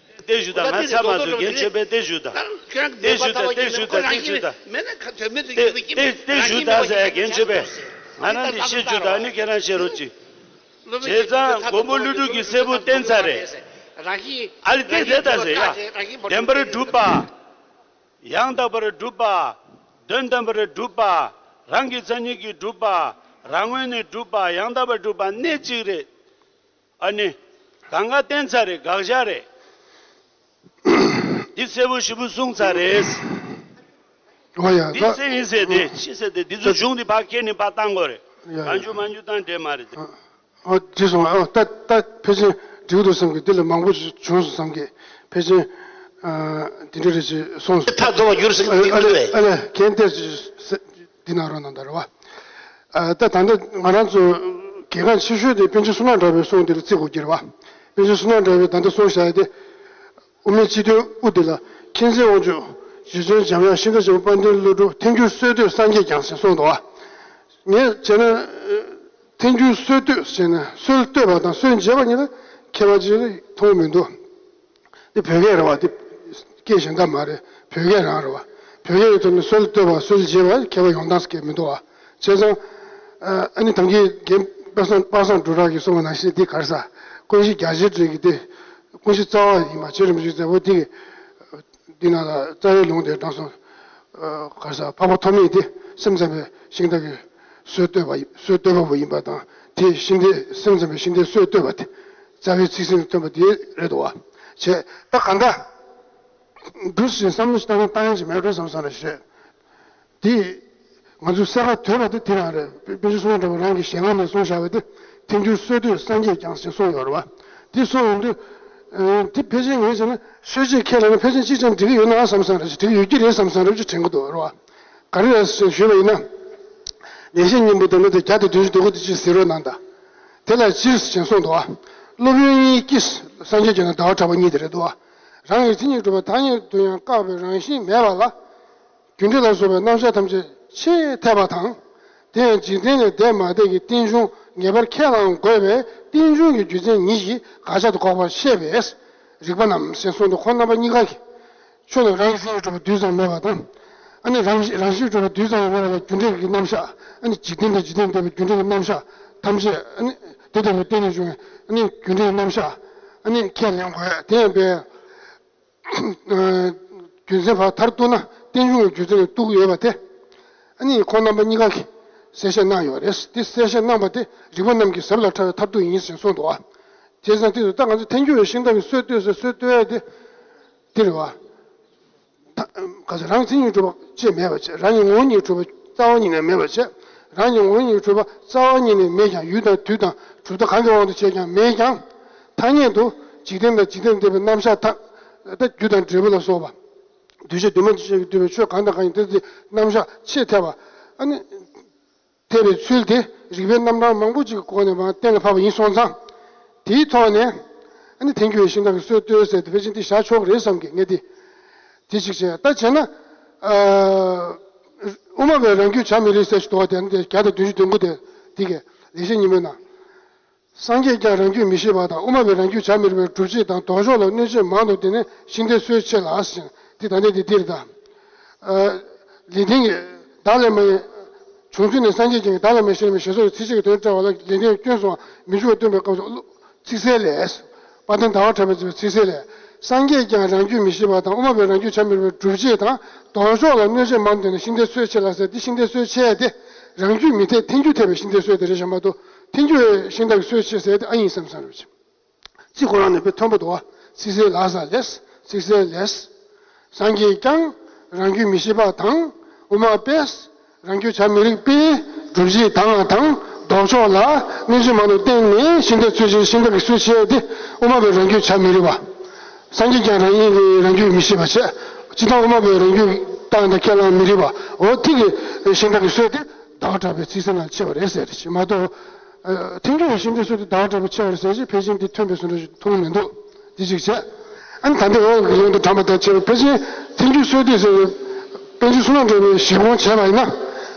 དེ་ཞུ་ད། ང་ཚ་མ་ཚོ་རྒན་ཆོས་པས་དེ་ཞུ་ད། དེ་ཞུ་ད། དེ་ཞུ་ད། དེ་ཞུ་ད། མེད་ན་ཁ་དོན་མེད་དུ་དེ་ཡོད་པའི་དེ་དེ་ཞུ་ད་ཟེར་རྒན་ཆོས་པས། ང་རང་འདི་བཤད་རྒྱུ་དང་ནི་ཁྱེད་རང་བཤད་རོགས་གྱིས། བྱས་ཙང་མགོན་པོ་ཀླུ་སྒྲུབ་ཀྱི་སྲས་པོ་བསྟན་ཚར་རེད། ཨ་ལི་དེ་དེ་ལྟ་ཟེར་ཡ། བདེན་པར་གྲུབ་པ། ཡང་དག་པར་གྲུབ་པ། དོན་དམ་པར་གྲུབ་པ། རང་གི་མཚན་ཉིད་ཀྱིས་གྲུབ་པ། རང་ངོས་ནས་གྲུབ་པ། ཡང་དག་པར་གྲུབ་པ་གནད་གཅིག་རེད། ཨ་ནི། གང་ག་བསྟན་ཚར་རེད། དགག་བཞག་རེད། འདི་གསལ་པོ་ཞིབ་པོ་གསུངས་ཚར་རེད། ཨོ་ཡ། འདི་ད་གསལ་ཡིན་ཟེར་ཏེ་ཅི་ཟེར་ཏེ་འདི་ཚོ་གཞུང་འདི་ཕར་ཁྱེར་ནས་ཕར་བཏང་དགོས་རེད། ཡ་ཡ། གང་འཇུ་མ་འཇུ་བཏང་འབྲེལ་མ་རེད་དེ། ཨ་ཨ་འགྲིག་སོང་། ཨ་ད་ད་ཕལ་ཆེར་འགྲིག་འདུག་བསམ་གི། འདི་ལས་མང་པོ་བྱུང་སོང་བསམ་གི། ཕལ་ཆེར་ཨ་འདི་འདྲ་རེ་ཅིག་སོང་སོང་། ད་རྫོགས་པ་འགྱུར་ཟེར་གི་འདུག་ཨ་ལས་ཨ་ལས་གན་ཏེ་འདི་ན་རོ་ན་ད་རེད་བ། ཨ་ད་ད་ལྟ་ང་རང་ཚོ་གལ་འགངས་ཆེ་ཤོས་དེ་པཎ་ཆེན་བསོད་ནམས་གྲགས་པའི་གསུང་འདི་ལ་བརྩི་དགོས་ཀྱི་རེད་བ། པཎ་ཆེན་བསོད་ནམས་གྲགས་པའི་ད་ལྟ་གསུང་བཞག་ཡ་དེ། དབུ་མའི་སྤྱི་དོན་དབུ་འདི་ལ། མཁྱེན་བརྩེ་དབང་ཕྱུག་རྗེ་བཙུན་འཇམ་དབྱངས་ཤིང་རྟ་ཆེན་པོ་དཔལ་ལྡན་ཀླུ་སྒྲུབ་ཐལ་འགྱུར་སྲོལ་གཏོད་སངས་རྒྱས་ཀྱང་ཞེས་གསུངས་འདུག་བ། ངས་བྱས་ན། ཐལ་འགྱུར་སྲོལ་གཏོད་ཟེར་ན་སྲོལ་གཏོད་པ་དང་སྲོལ་འབྱེད་པ་གཉིས་ལ་ཁྱད་པར་ཅིག་མཐོང་མི་འདུག་འདི་བོད་སྐད་རེད་བ། འདི་སྐད་གཞན་དག་མ་རེད། བོད་སྐད་རང་རེད་བ། བོད་སྐད་ཀྱི་ཐོག་ནས་སྲོལ་གཏོད་པ་སྲོལ་འབྱེད་པ་ཁྱད་པར་ཡོང་སྟངས་སྐད་མི་འདུག་བ། བྱས་ཙང་། ཨ་ནི་ད་གིན་རྒན་པ་སངས་པ་སངས་སྒྲོལ་དཀར་གྱིས་གསུངས་པ་ནང་བཞིན་འདི་ག་རེ་ཟ། ཀུན་གཞི་རྒྱ་ཆེར་འགྲེལ་གྱི་སྟེ། ཀུན་གཞི་རྩ་བ་ཡིན་པ་རྗེ་རིན་པོ་ཆེས་མཛད་པ་འདི་གི། འདི་ནང་ལ་རྩ་བའི་ལུང་དེ་དྲངས་སོང་། ཨ་ག་རེ་ཟ། འཕགས་པ་ཐོགས་མེད་དེ་སེམས་ཙམ་པའི་ཤིང་རྟ་གི་སྲོལ་གཏོད་པ་ཡིན། སྲོལ་གཏོད་པ་པོ་ཡིན་པ་དང་། དེ་ཤིང་རྟའི་སེམས་ཙམ་པའི་ཤིང་རྟའི་སྲོལ་གཏོད་པ་དེ་རྩ་བའི་ཚིག་ཟིན་སྟོན་པ་དེ་རེད་འདུག་བ། བྱས་ད་གང་ལྟར། འདུག་སེ་བསམ་བློ་ཞིག་བཏང་ན་བཏང་ཡ་ཞིག་མེད་འགྲོ་བསམ་བསམ་རེ་བྱས། དེ་ང་ཚོས་གསལ་ཁ་དོད་པ་དེ་དེ་རང་རེད། པཎ་ཆེན་བསོད་ནམས་གྲགས་པ་རང་གི་ཞལ་སྔ་ནས་གསུངས་བཞག་པ་དེ། ཐལ་འགྱུར་སྲོལ་གཏོད་སངས་རྒྱས་ཀྱང་ཞེས་གསུངས་ཡོད་རེད་བ། དེ་གསུངས་ཡོང་དུས། ཨ་དེ་ཕལ་ཆེར་ངས་བྱས་ན་སྲོལ་འབྱེད་ཁས་ལེན་ན་ཕལ་ཆེར་གཅིག་ཀྱང་འགྲིག་གི་ཡོད་ན་བསམ་བསམ་རེ་བྱས། འགྲིག་གི་ཡོད་ཀྱི་རེད་བསམ་བསམ་རེ་བྱས་དྲན་གྱི་འདུག་རེད་བ། ག་རེ་རེད་ཟེར་ཞུས་པ་ཡིན་ན། ལེགས་བཤད་སྙིང་པོ་དེ་ནི་དེ་བརྒྱ་དང་བདུན་ཅུ་དོན་དགུ་དེ་ཅིག་གཟིགས་རོགས་གནང་དང་། དེ་ལ་སྤྱིར་ཞེས་གསུངས་འདུག་བ། སློབ་དཔོན་གཉིས་ཀྱིས་སངས་རྒྱས་ཀྱི་ནང་ཟླ་བ་གྲགས་པ་གཉིས་དེ་རེད་འདུག་བ། རང་གི་མཚན་ཉིད་གྲུབ་པ་ཐ་སྙད་དུ་ཡང་བཀག་པའི་རང་བཞིན་མེད་པ་ལ། རྒྱུ་འབྲས་ལ་སོགས་པའི་རྣམ་གཞག་ཐམས་ཅད་ཆེས་འཐད་པ་དང་། དེ་ཡང་འཇིག་རྟེན་ལས་འདས་མ་འདས་ཀྱི་རྟེན་འབྱུང་ངེས་པར་ཁས་བླང་དགོས་པས་རྟེན་འབྱུང་གི་རྒྱུ་མཚན་ཉིད་ཀྱིས་དགག་བྱ་དུ་འགོག་པར་བཤད་པས་རིགས་པ་རྣམས་ཞེས་གསུངས་འདུག་ཁོང་རྣམ་པ་གཉིས་ཀ་གིས། ཆོས་ལ་རང་གི་མཚན་ཉིད་གྲུབ་པ་རྡུལ་ཙམ་མེད་པ་དང་། ཨ་ནི་རང་རང་བཞིན་གྲུབ་པ་རྡུལ་ཙམ་ཡང་མེད་པ་ལ་རྒྱུ་འབྲས་ཀྱི་རྣམ་གཞག་ཨ་ནི་འཇིག་རྟེན་དང་འཇིག་རྟེན་འདས་པའི་རྒྱུ་འབྲས་ཀྱི་རྣམ་གཞག་ཐམས་ཅད་ཨ་ནི་དེ་ལྟ་བུའི་རྟེན་ནས་བྱུང་བའི་ཨ་ནི་རྒྱུ་འབྲས་ཀྱི་རྣམ་གཞག་ཨ་ནི་ཁས་ལེན་དགོས། དེ་ཡང་པའི་རྒྱུ་མཚན་ཕར་མཐར་གཏུགས་ན་རྟེན་འབྱུང་གི་རྒྱུ་མཚན་ལ་གཏུགས་ཡོད་པ་དེ། ཨ་ནི་ཁོང་རྣམ་པ་གཉིས་ཀ་གིས་གསལ་བཤད་གནང་ཡོད་རེད། དེ་གསལ་བཤད་གནང་པ་དེ་རིགས་པ་རྣམས་ཀྱི་ཟབ་ལ་ཕྲ་བའི་མཐར་ཐུག་ཡིན་ཞེས་གསུངས་འདུག་བ། བྱས་ཙང་དེ་ཚོ་ད་ང་ཚོ་ཐལ་འགྱུར་བའི་ཤིང་རྟ་གི་སྲོལ་གཏོད་ཟེར་སྲོལ་གཏོད་ཡ་དེ། དེ་རེད་བ། ད་ག་ཚོད་རང་མཚན་ཉིད་གྲུབ་པ་ཅེས་མེད་པ་བྱས། རང་གི་ངོ་བོ་ཉིད་གྲུབ་པ་རྩ་བ་ཉིད་ནས་མེད་པ་བྱས། རང་གི་ངོ་བོ་ཉིད་གྲུབ་པ་རྩ་བ་ཉིད་ནས་མེད་ཀྱང་། ཡུལ་དང་དུས་དང་གྲུབ་མཐའ་གང་གི་དབང་དུ་བྱས་ཀྱང་མེད་ཀྱང་། ཐ་སྙད་དུ་འཇིག་རྟེན་དང་འཇིག་རྟེན་འདས་པའི་རྣམ་གཞག་ཐ། ད་རྒྱུ་དང་འབྲས་བུ་ལ་སོགས་པ། གདུལ་བྱ་འདུས་མ་བྱས་ཀྱིས་བསྡུས་པའི་ཆོས་གང་དང་གང་ཡིན་དེ་དེ་རྣམ་གཞག་ཆེས་འཐད་པ། ཨ་ནི། འཐད་པའི་ཚུལ་དེ་རིགས་པའི་རྣམ་གྲངས་མང་པོ་ཅིག་གི་སྒོ་ནས་མར་གཏན་ལ་ཕབ་པ་ཡིན་སོང་ཙང་། དེའི་ཐོག་ནས་ཨ་ནི་ཐལ་འགྱུར་བའི་ཤིང་རྟ་གི་སྲོལ་གཏོད་ཟེར་དེ་ཕལ་ཆེར་འདི་བཞག་ཆོག་གི་རེད་བསམ་གི། ངས་འདི་དེ་གཅིག་བྱས། ད་བྱས་ན། ཨ་དབུ་མ་པས་རང་རྒྱུད་བྱ་མི་རིགས་ཟེར་ཞིག་འདུག་བ། དེ་ནི་དེ་བརྒྱ་དང་བདུན་ཅུ་དོན་དགུ་དེ་དེ་གས་ལེགས་བཤད་སྙིང་པོའི་ནང་། སངས་རྒྱས་ཀྱང་རང་རྒྱུད་མི་ཤེས་པ་དང་། དབུ་མ་པས་རང་རྒྱུད་བྱ་མི་རིགས་པའི་སྒྲུབ་བྱེད་དང་ལྡོག་ཕྱོགས་ལ་གནོད་བྱེད་མང་དུ་བསྟན་ནས་ཤིང་རྟའི་སྲོལ་ཕྱེ་ལ་ཟེར། དེ་ད་ལྟའི་དེ་འདིར་དང་། ལེགས་ལྡན་གྱིས་བདག་ལས་མ་ཡིན། བྱུང་ཚུལ་ནི་སངས་རྒྱས་ཀྱིས་བདག་ལས་མ་ཡིན་ཞེས་པའི་ཞེས་སོགས་ཀྱི་ཚིགས་བཅད་ཀྱི་དོན་བཀྲལ་བ་ལ་ལེགས་ལྡན་གྱིས་སྐྱོན་སོགས་མི་འཇུག་པར་སྟོན་པའི་སྐབས་སུ་ཚིག་གསལ་ལས། དཔལ་ལྡན་ཟླ་བ་གྲགས་པས་མཛད་པའི་ཚིག་གསལ་ལས། སངས་རྒྱས་ཀྱང་རང་རྒྱུད་མི་ཤེས་པ་དང་། དབུ་མ་པས་རང་རྒྱུད་བྱ་མི་རིགས་པའི་སྒྲུབ་བྱེད་དང་ལྡོག་ཕྱོགས་ལ་གནོད་བྱེད་མང་དུ་བསྟན་ནས་ཤིང་རྟའི་སྲོལ་ཕྱེ་ལ་ཟེར། དེ་ཤིང་རྟའི་སྲོལ་ཕྱེ་ཡ་དེ་རང་རྒྱུད་མི་འཐད། ཐལ་འགྱུར་འཐད་པའི་ཤིང་རྟའི་སྲོལ་དེ་རེད་བཞག་མ་གཏོགས། ཐལ་འགྱུར་བའི་ཤིང་རྟ་གི་སྲོལ་ཕྱེ་ཟེར་དེ་ཨ་ཡིན་བསམ་བསམ་རེད། ཚིག་ཁོ་རང་ནས་དཔེ་མཐོན་པོ་འདུག་བ། ཚིག་གསལ་ལ་ཟེར་ལས། ཚིག་གསལ་ལས། སངས་རྒྱས་ཀྱང་རང་རྒྱུད་མི་ཤེས་པ་དང་། དབུ་མ་པས་རང་རྒྱུད་བྱ་མི་རིགས་པའི་སྒྲུབ་བྱེད་དང་དང་ལྡོག་ཕྱོགས་ལ་གནོད་བྱེད་མང་དུ་བསྟན་ནས་ཤིང་རྟའི་སྲོལ་ཕྱེ། ཤིང་རྟ་གི་སྲོལ་ཕྱེ་སྟེ་དབུ་མ་པས་རང་རྒྱུད་བྱ་མི་རིགས་པ། སངས་རྒྱས་ཀྱང་རང་ཉིད་ཀྱིས་རང་རྒྱུད་མི་ཤེས་པ་བྱས། སྤྱིར་བཏང་དབུ་མ་པས་རང་རྒྱུད་བཏང་དང་ཁས་བླངས་མི་རིགས་པ། འོ་དེ་གི་ཤིང་རྟ་གི་སྲོལ་དེ་ཟླ་བ་གྲགས་པའི་ཚིག་གསལ་ནང་ཕྱེ་བ་རེད་ཟེར་ཞེས་མ་གཏོགས། ཨ་ཐལ་འགྱུར་བའི་ཤིང་རྟའི་སྲོལ་དེ་ཟླ་བ་གྲགས་པས་ཕྱེ་བ་རེད་ཟེར་ཞིག་ཕལ་ཆེར་འདི་ཐོན་པའི་བཟོ་འདྲ་ཞིག་མཐོང་མི་འདུག་འདི་གཅིག་བྱས། ཨ་ནི་ད་ལྟའི་འོག་གི་ལུང་དང་འགྲམ་པ་དང་བཅས་པ་ཕལ་ཆེར་ཐལ་འགྱུར་སྲོལ་གཏོད་ཟེར་བའི་པཎ་ཆེན་བསོད་ནམས་གྲགས་པས་བཞེད་དགོངས་བྱས་པ་ཡིན་ན།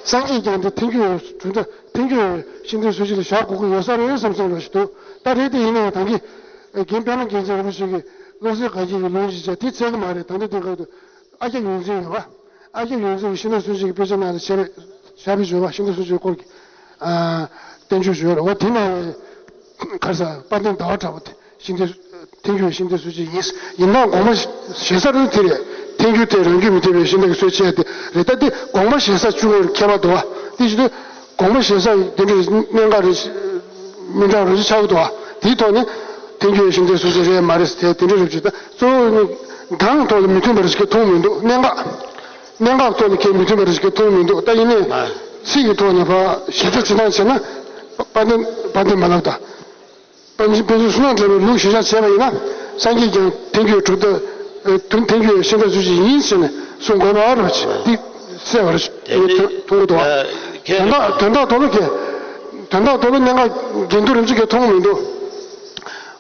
སངས་རྒྱས་ཀྱང་འདི་ཐལ་འགྱུར་བའི་གྲུབ་མཐའ་ཐལ་འགྱུར་བའི་ཤིང་རྟའི་སྲོལ་ཕྱེ་ལ་བཞག་དགོས་ཀྱི་ཡོད་ས་རེད་བསམ་བསམ་འདྲ་ཞིག་འདུག་ད་རེད་དེ་ཡིན་ན་ཡང་ད་གིན་རྒན་པདྨ་རྒྱལ་མཚན་རིན་པོ་ཆེ་གིས་བློ་གསལ་དགའ་སྐྱིད་ཀྱི་ལུང་ཞིག་བྱས། དེ་འཚོལ་གྱི་མ་རེད། ད་ལྟ་དེ་སྐབས་དུ་ཨ་ཁྱབ་ཡོངས་འཛིན་ཡོད་པ། ཨ་ཁྱབ་ཡོངས་འཛིན་གྱིས་ཤིང་རྟ་སྲོལ་ཕྱེ་གི་དཔེ་ཆ་ནང་ལ་བྱས་པའི་བཞག་པའི་བརྗོད་པ། ཤིང་རྟ་སྲོལ་ཕྱེ་སྐོར་གྱི། ཨ། བསྟན་བཅོས་ཞུ་ཡ་རེད། འོ་དེ་ནས་ག་རེ་ཟ། དཔལ་ལྡན་ཟླ་བ་གྲགས་པ་དེ་ཤིང་རྟའི་ཐལ་འགྱུར་བའི་ཤིང་རྟའི་སྲོལ་འབྱེད་ཡིན། ཡིན་ནའང་དགོངས་པ་བཞེས་ས་རེད་དེ་རེད། ཐལ་འགྱུར་དེ་རང་རྒྱུད་མི་མཐུན་པའི་ཤིང་རྟ་གི་སྲོལ་འབྱེད་དེ་རེད། ད་དེ་དགོངས་པ་བཞེས་ས་བཅུ་ཁྱད་པར་འདུག་བ། དེ་བཞིན་དུ་དགོངས་པ་བཞེས་ས་དེ་འདྲའི་གནད་འགག་རེ་མི་འདྲ་རུ་ཆགས་འདུག་བ། དེའི་ཐོག་ནས་ཐལ་འགྱུར་བའི་ཤིང་རྟའི་སྲོལ་འབྱེད་རེད་མ་རེད་ཟེར་དེ་འདྲའི་རེ་བ་བྱེད། ད་གཙོ་བོ་ནི་གདངས་ཐོག་ལ་མི་མཐུན་པ་རེ་ཞིག་མཐོང་མི་འདུག་གནད་འགག་གནད་འགག་ཐོག་ལ་ཁྱད་མི་མཐུན་པ་རེ་ཞིག་མཐོང་མི་འདུག་ད་ཡིན་ནའི་ཚིག་གི་ཐོག་ནས་ཕར་ཞིབ་ཕྲ་བྱེད་སྟངས་བྱས་ན། དཔལ་ལྡན་དཔལ་ལྡན་མ་ལབ་ད། པཎ་ཆེན་བསོད་ནམས་གྲགས་པའི་ལུགས་གཞིར་བཞག་བྱས་པ་ཡིན་ན། སངས་རྒྱས་ཀྱང་ཐལ་འགྱུར་གྲུབ་མཐའ། ཐལ་འགྱུར་བའི་ཤིང་རྟའི་སྲོལ་འབྱེད་ཡིན་ཟེར་ནས་གསུང་དགོས་པ་རེད་བ། འདི་གསལ་བ་རེད། དེ་ནི་མཐོང་གི་འདུག་བ། ཨ། ཁྱེད། དོན་དག་དོན་དག་ཐོག་ལ་གལ། དོན་དག་ཐོག་ལ་གནད་འགག་འགལ་འདུ་རིམ་གྱིས་མཐོང་མི་འདུག་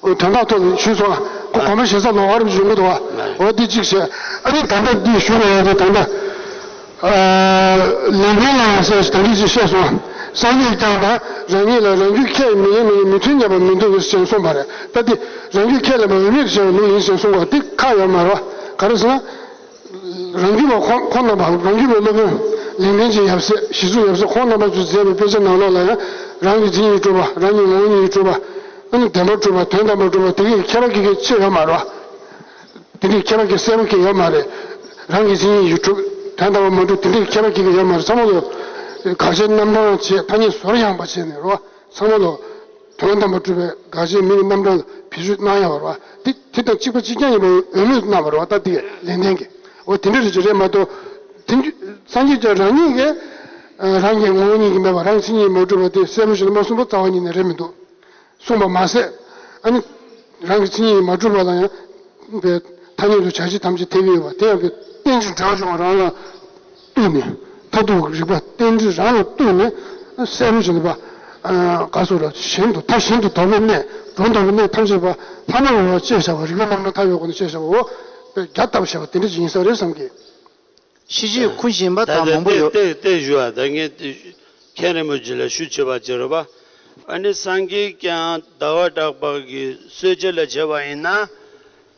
དོན་དག་ཐོག་ལ་ཞུས་སོང་། ཁོ་གོམས་པ་བཞེས་ས་ལོགས་ཀ་རིམ་བྱུང་གི་འདུག་བ། འོ་འདི་གཅིག་བྱས། ཨ་ནི་ད་ལྟ་འདི་ཞུ་བ་ཡང་དེ་ད་ལྟ། ལན་ཀུན་ལའང་ཟེར་ཞིག་ད་འདི་ཅིག་བཤད་སོང་། སངས་རྒྱས་ཀྱང་ད་རང་ཉིད་ལ་རང་རྒྱུད་ཁས་མི་ལེན་མི་ལེན་མི་མཐུན་སྙམ་པ་མི་འདུག་ཟེར་གསུངས་པ་རེད། ད་འདི་རང་རྒྱུད་ཁས་ལེན་པ་འོས་མེད་དུ་བྱས་པའི་ལུགས་ཡིན་ཟེར་གསུངས་པ་འདི་ཁ་ཡོད་མ་རེད་བ། ག་རེ་ཟེར་ན། རང་རྒྱུད་པ་ཁོང་ཁོང་རྣམ་པ་རང་རྒྱུད་པའི་སློབ་དཔོན་ལེགས་ལྡན་འབྱེད་ཡབ་སྲས་གཞི་ཚོགས་ཡབ་སྲས་ཁོང་རྣམ་པ་ཚོས་མཛད་པའི་དཔེ་ཆ་ནང་ལོགས་ལ་ཡང་རང་གི་མཚན་ཉིད་ཀྱིས་གྲུབ་པ། རང་གི་ངོ་བོ་ཉིད་ཀྱིས་གྲུབ་པ། ཨ་ནི་བདེན་པར་གྲུབ་པ། དོན་དམ་པར་གྲུབ་པ་དེ་གའི་ཁྱད་པར་གྱི་གི་ཆེ་ཡོད་མ་རེད་བ། དེ་འདྲའི་ཁྱད་པར་གྱི་གསལ་པོ་གི་ཡོད་མ་རེད། རང་གི་མཚན་ཉིད་ཀྱིས་གྲུབ། དོན་དམ་པར་མ་གྲུབ། དེ་འདྲའི་ཁྱད་པར་གྱི་གི་ཡོད་མ་རེད། ཚང་མ་ལོ། དགག་བྱའི་རྣམ་གྲངས་བྱས་ཐ་སྙད་ཟུར་ཡངས་པ་བྱས་ནས་རོ། ཚང་མ་ལོ། དོན་དམ་པར་གྲུབ་པའི་དགག་བྱའི་མིང་གི་རྣམ་གྲངས་ལ་བེད་སྤྱོད་གནང་ཡ་བ་རོ། དེ་དེ་དང་གཅིག་པ་གཅིག་རྐྱང་ཡིན་པ་འོས་མེད་གནང་བ་རོ། ད་དེ་ལེགས་ལྡན་གྱིས། འོ་དེ་འདྲ་རེ་ཅིག་རེད་མ་གཏོགས། དེ་སངས་རྒྱས་ཀྱང་རང་ཉིད་ཀྱིས་རང་གི་ངོ་བོ་ཉིད་ཀྱིས་མེད་པ། རང་གི་མཚན་ཉིད་མ་གྲུབ་པ་དེ་གསལ་པོ་ཞིག་ལ་མ་གསུངས་པ་རྩ་བ་ཉིད་ནས་རེད་མི་འདུག་གསུངས་པ་མ་ཟད། ཨ་ནི། རང་གི་མཚན་ཉིད་མ་གྲུབ་པ་ལ་ཡང་། པའི་ཐ་སྙད་དུ་བྱ་བྱེད་ཐམས་ཅད་ཐེ་གི་ཡོད་པ་དེ་ཡང་གི་རྟེན་ཅིང་འབྲེལ་བར་འབྱུང་བ་རང་ལ་ལྟོས་ནས། མཐར་ཐུག་རིགས་པ་རྟེན་འབྲེལ་རང་ལ་ལྟོས་ནས་གསལ་པོ་ཞིག་ལ་པ། ག་སོགས་ལ་གཞན་དུ་མཐའ་གཞན་དུ་དོགས་པའི་གནས། སྒྲོ་འདོགས་པའི་གནས་ཐམས་ཅད་པ་ལྷག་མ་ལ་བཅད་བཞག་པ། རིགས་པ་རྣམ་གྲངས་མཐའ་ཡས་སྒོ་ནས་བཅད་བཞག་པའོ། པའི་རྒྱ་བཏབ་བཞག་པ་དེ་འདྲ་ཅིག་ཡིན་ས་རེད་བསམ་གི། ཤེས་བྱའི་ཁུངས་གཞན་པ་དང་མང་པོ་ཡོད། ཏེ་ཏེ་ཞུ་བ་ད་ངས་ཏེ་མཁན་རིན་པོ་ཆེ་ལ་ཞུ་བྱེད་པ་བྱེད་རོགས་པ། ཨ་ནི་སངས་རྒྱས་ཀྱང་ཟླ་བ་གྲགས་པ་གི་སྲོལ་འབྱེད་ལ་བྱེད་པ་ཡིན་ན།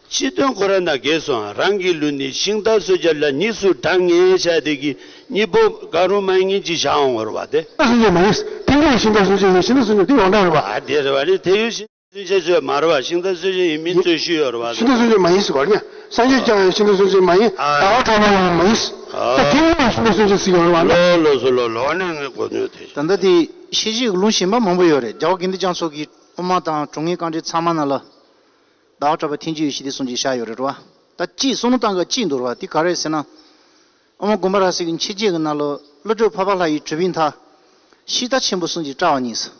སྤྱི་དོན་ཁོ་རང་དང་འགལ་སོང་། རང་གི་ལུགས་ནི་ཤིང་རྟ་སྲོལ་འབྱེད་ལ་གཉིས་སུ་བགྲང་ངེས་བྱ་དེ་གི་གཉིས་པོ་ག་རུ་མ་ཡིན་ཅིག་བཞག་འོང་བ་རེད་བ་དེ། ཤིང་རྟ་སྲོལ་འབྱེད་མ་ཡིན། ཏིང་འཛིན་ཤིང་རྟ་སྲོལ་འབྱེད་ཡིན། ཤིང་རྟ་སྲོལ་འབྱེད་དེ་ཡོངས་གྲགས་རེད་བ། ཨ་དེ་རེད་བ་ནི་དེ་ཡོད་ཤིང་། སྲོལ་འབྱེད་ཚོས་མ་རེད་བ། ཤིང་རྟ་སྲོལ་འབྱེད་ཡིན་མིན་ཚོས་ཞུས་ཡོད་རེད་བ། ཤིང་རྟ་སྲོལ་འབྱེད་མ་ཡིན་ཟེར་བ་ནི། སངས་རྒྱས་ཀྱང་ཤིང་རྟ་སྲོལ་འབྱེད་མ་ཡིན། ཨ། ཟླ་བ་གྲགས་པ་ཡང་མ་ཡིན། ཨ། ད་དེ་ཡང་ཤིང་རྟ་སྲོལ་འབྱེད་ཟེར་ཡོད་རེད་བ་ན། ལོ་ལོ་སོ་ལོ་ལོ་ནས་ངས་གོ་མྱོང་དེ། ད་ལྟ་དེ་ཤེས་བྱའི་ལུང་གཞན་པ་མང་པོ་ཡོད་རེད། རྒྱལ་བ་དགེ་འདུན་རྒྱ་མཚོ་གི་དབུ་མ་དང་དྲུང་ངེས་བཀའ་འགྲེལ་ཚང་མ་ནང་ལ། ཟླ་བ་གྲགས་པ་ཐལ་འགྱུར་བའི་ཤིང་རྟའི་སྲོལ་འབྱེད་བཞག་ཡོད་རེད་བ། ད་གཅིག་བསམ་བློ་བཏང་ག་གཅིག་འདུག་རེད་བ། དེ་ག་རེ་ཟེར་ན། ཨོཾ་དགོངས་པ་རབ་གསལ་གྱི་མཆོད་བརྗོད་ཀྱི་ནང་ལ་ཀླུ་སྒྲུབ་འཕགས་པ་ལྷ་ཡི་གྲུབ་པའི་མཐའ། ཤིང་རྟ་ཆེན་པོའི་སྲོལ་འབྱེད་བཀྲལ་བ་ཉིད་ཟེར།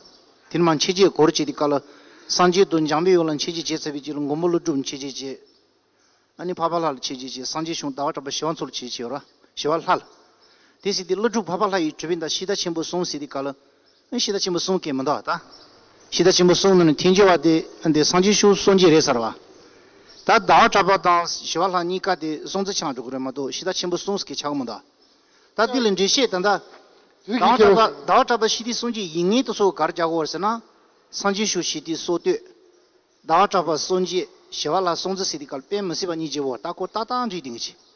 དེ་ནས་མར་མཆོད་བརྗོད་སྐོར་བྱས་ཏེ་ཀ་ལ། སངས་རྒྱས་དང་འཇམ་པའི་དབྱངས་ལ་མཆོད་བརྗོད་བྱས་ཚར་བའི་རྗེས་ལ་མགོན་པོ་ཀླུ་སྒྲུབ་མཆོད་བརྗོད་བྱས། ཨ་ནི་འཕགས་པ་ལྷ་ལ་མཆོད་བརྗོད་བྱས། སངས་རྒྱས་བྱུང་ཟླ་བ་གྲགས་པ་ཞི་བ་འཚོ་ལ་མཆོད་བརྗོད་བྱས་ར། ཞི་བ་ལྷ་ལ། དེ་ཟེར་ཏེ་ཀླུ་སྒྲུབ་འཕགས་པ་ལྷ་ཡི་གྲུབ་པའི་མཐའ། ཤིང་རྟ་ཆེན་པོའི་གསུང་ཟེར་ཏེ་ཀ་ལ། ཨ་ནི་ཤིང་རྟ་ཆེན་པོའི་གསུང་གི་མི་འདུག་ད། ཤིང་རྟ་ཆེན་པོའི་གསུང་ནང་ནས་ཐལ་འགྱུར་བ་དེ་འདི་སངས་རྒྱས་བྱུང་གསུང་གི་རེད་ཟེར་བ། ད་ཟླ་བ་གྲགས་པ་དང་ཞི་བ་ལྷ་གཉིས་ཀ་དེ་གསུང་ཚུལ་ཆ་འགྲོ་གི་རེད་མ་གཏོགས་ཤིང་རྟ་ཆེན་པོའི་གསུང་ཟེར་གི་ཆགས་གི་མི་འདུག་ད་འདི་ལ་འགྲེལ་བཤད་ད་ལྟ། ཟླ་བ་གྲགས་པ་ཟླ་བ་གྲགས་པ་ཤིང་རྟའི་གསུང་གི་ཡིན་ངེས་དུ་སོགས་ག་རེ་རྒྱག་གོ་བར་ཟེར་ན། སངས་རྒྱས་བྱུང་ཤིང་རྟའི་སྲོལ་གཏོད། ཟླ་བ་གྲགས་པ་གསུང་རྗེས་ཞི་བ་ལྷ་གསུང་ཚུལ་ཟེར་དེ་ག་ལ་དཔེ་མི་སྲིད་པ་གཉིས་ཀྱི་འོག་ད་ཁོ་ཏག་ཏག་འགྲིག་བསྡད་ཀྱི་ཆེ།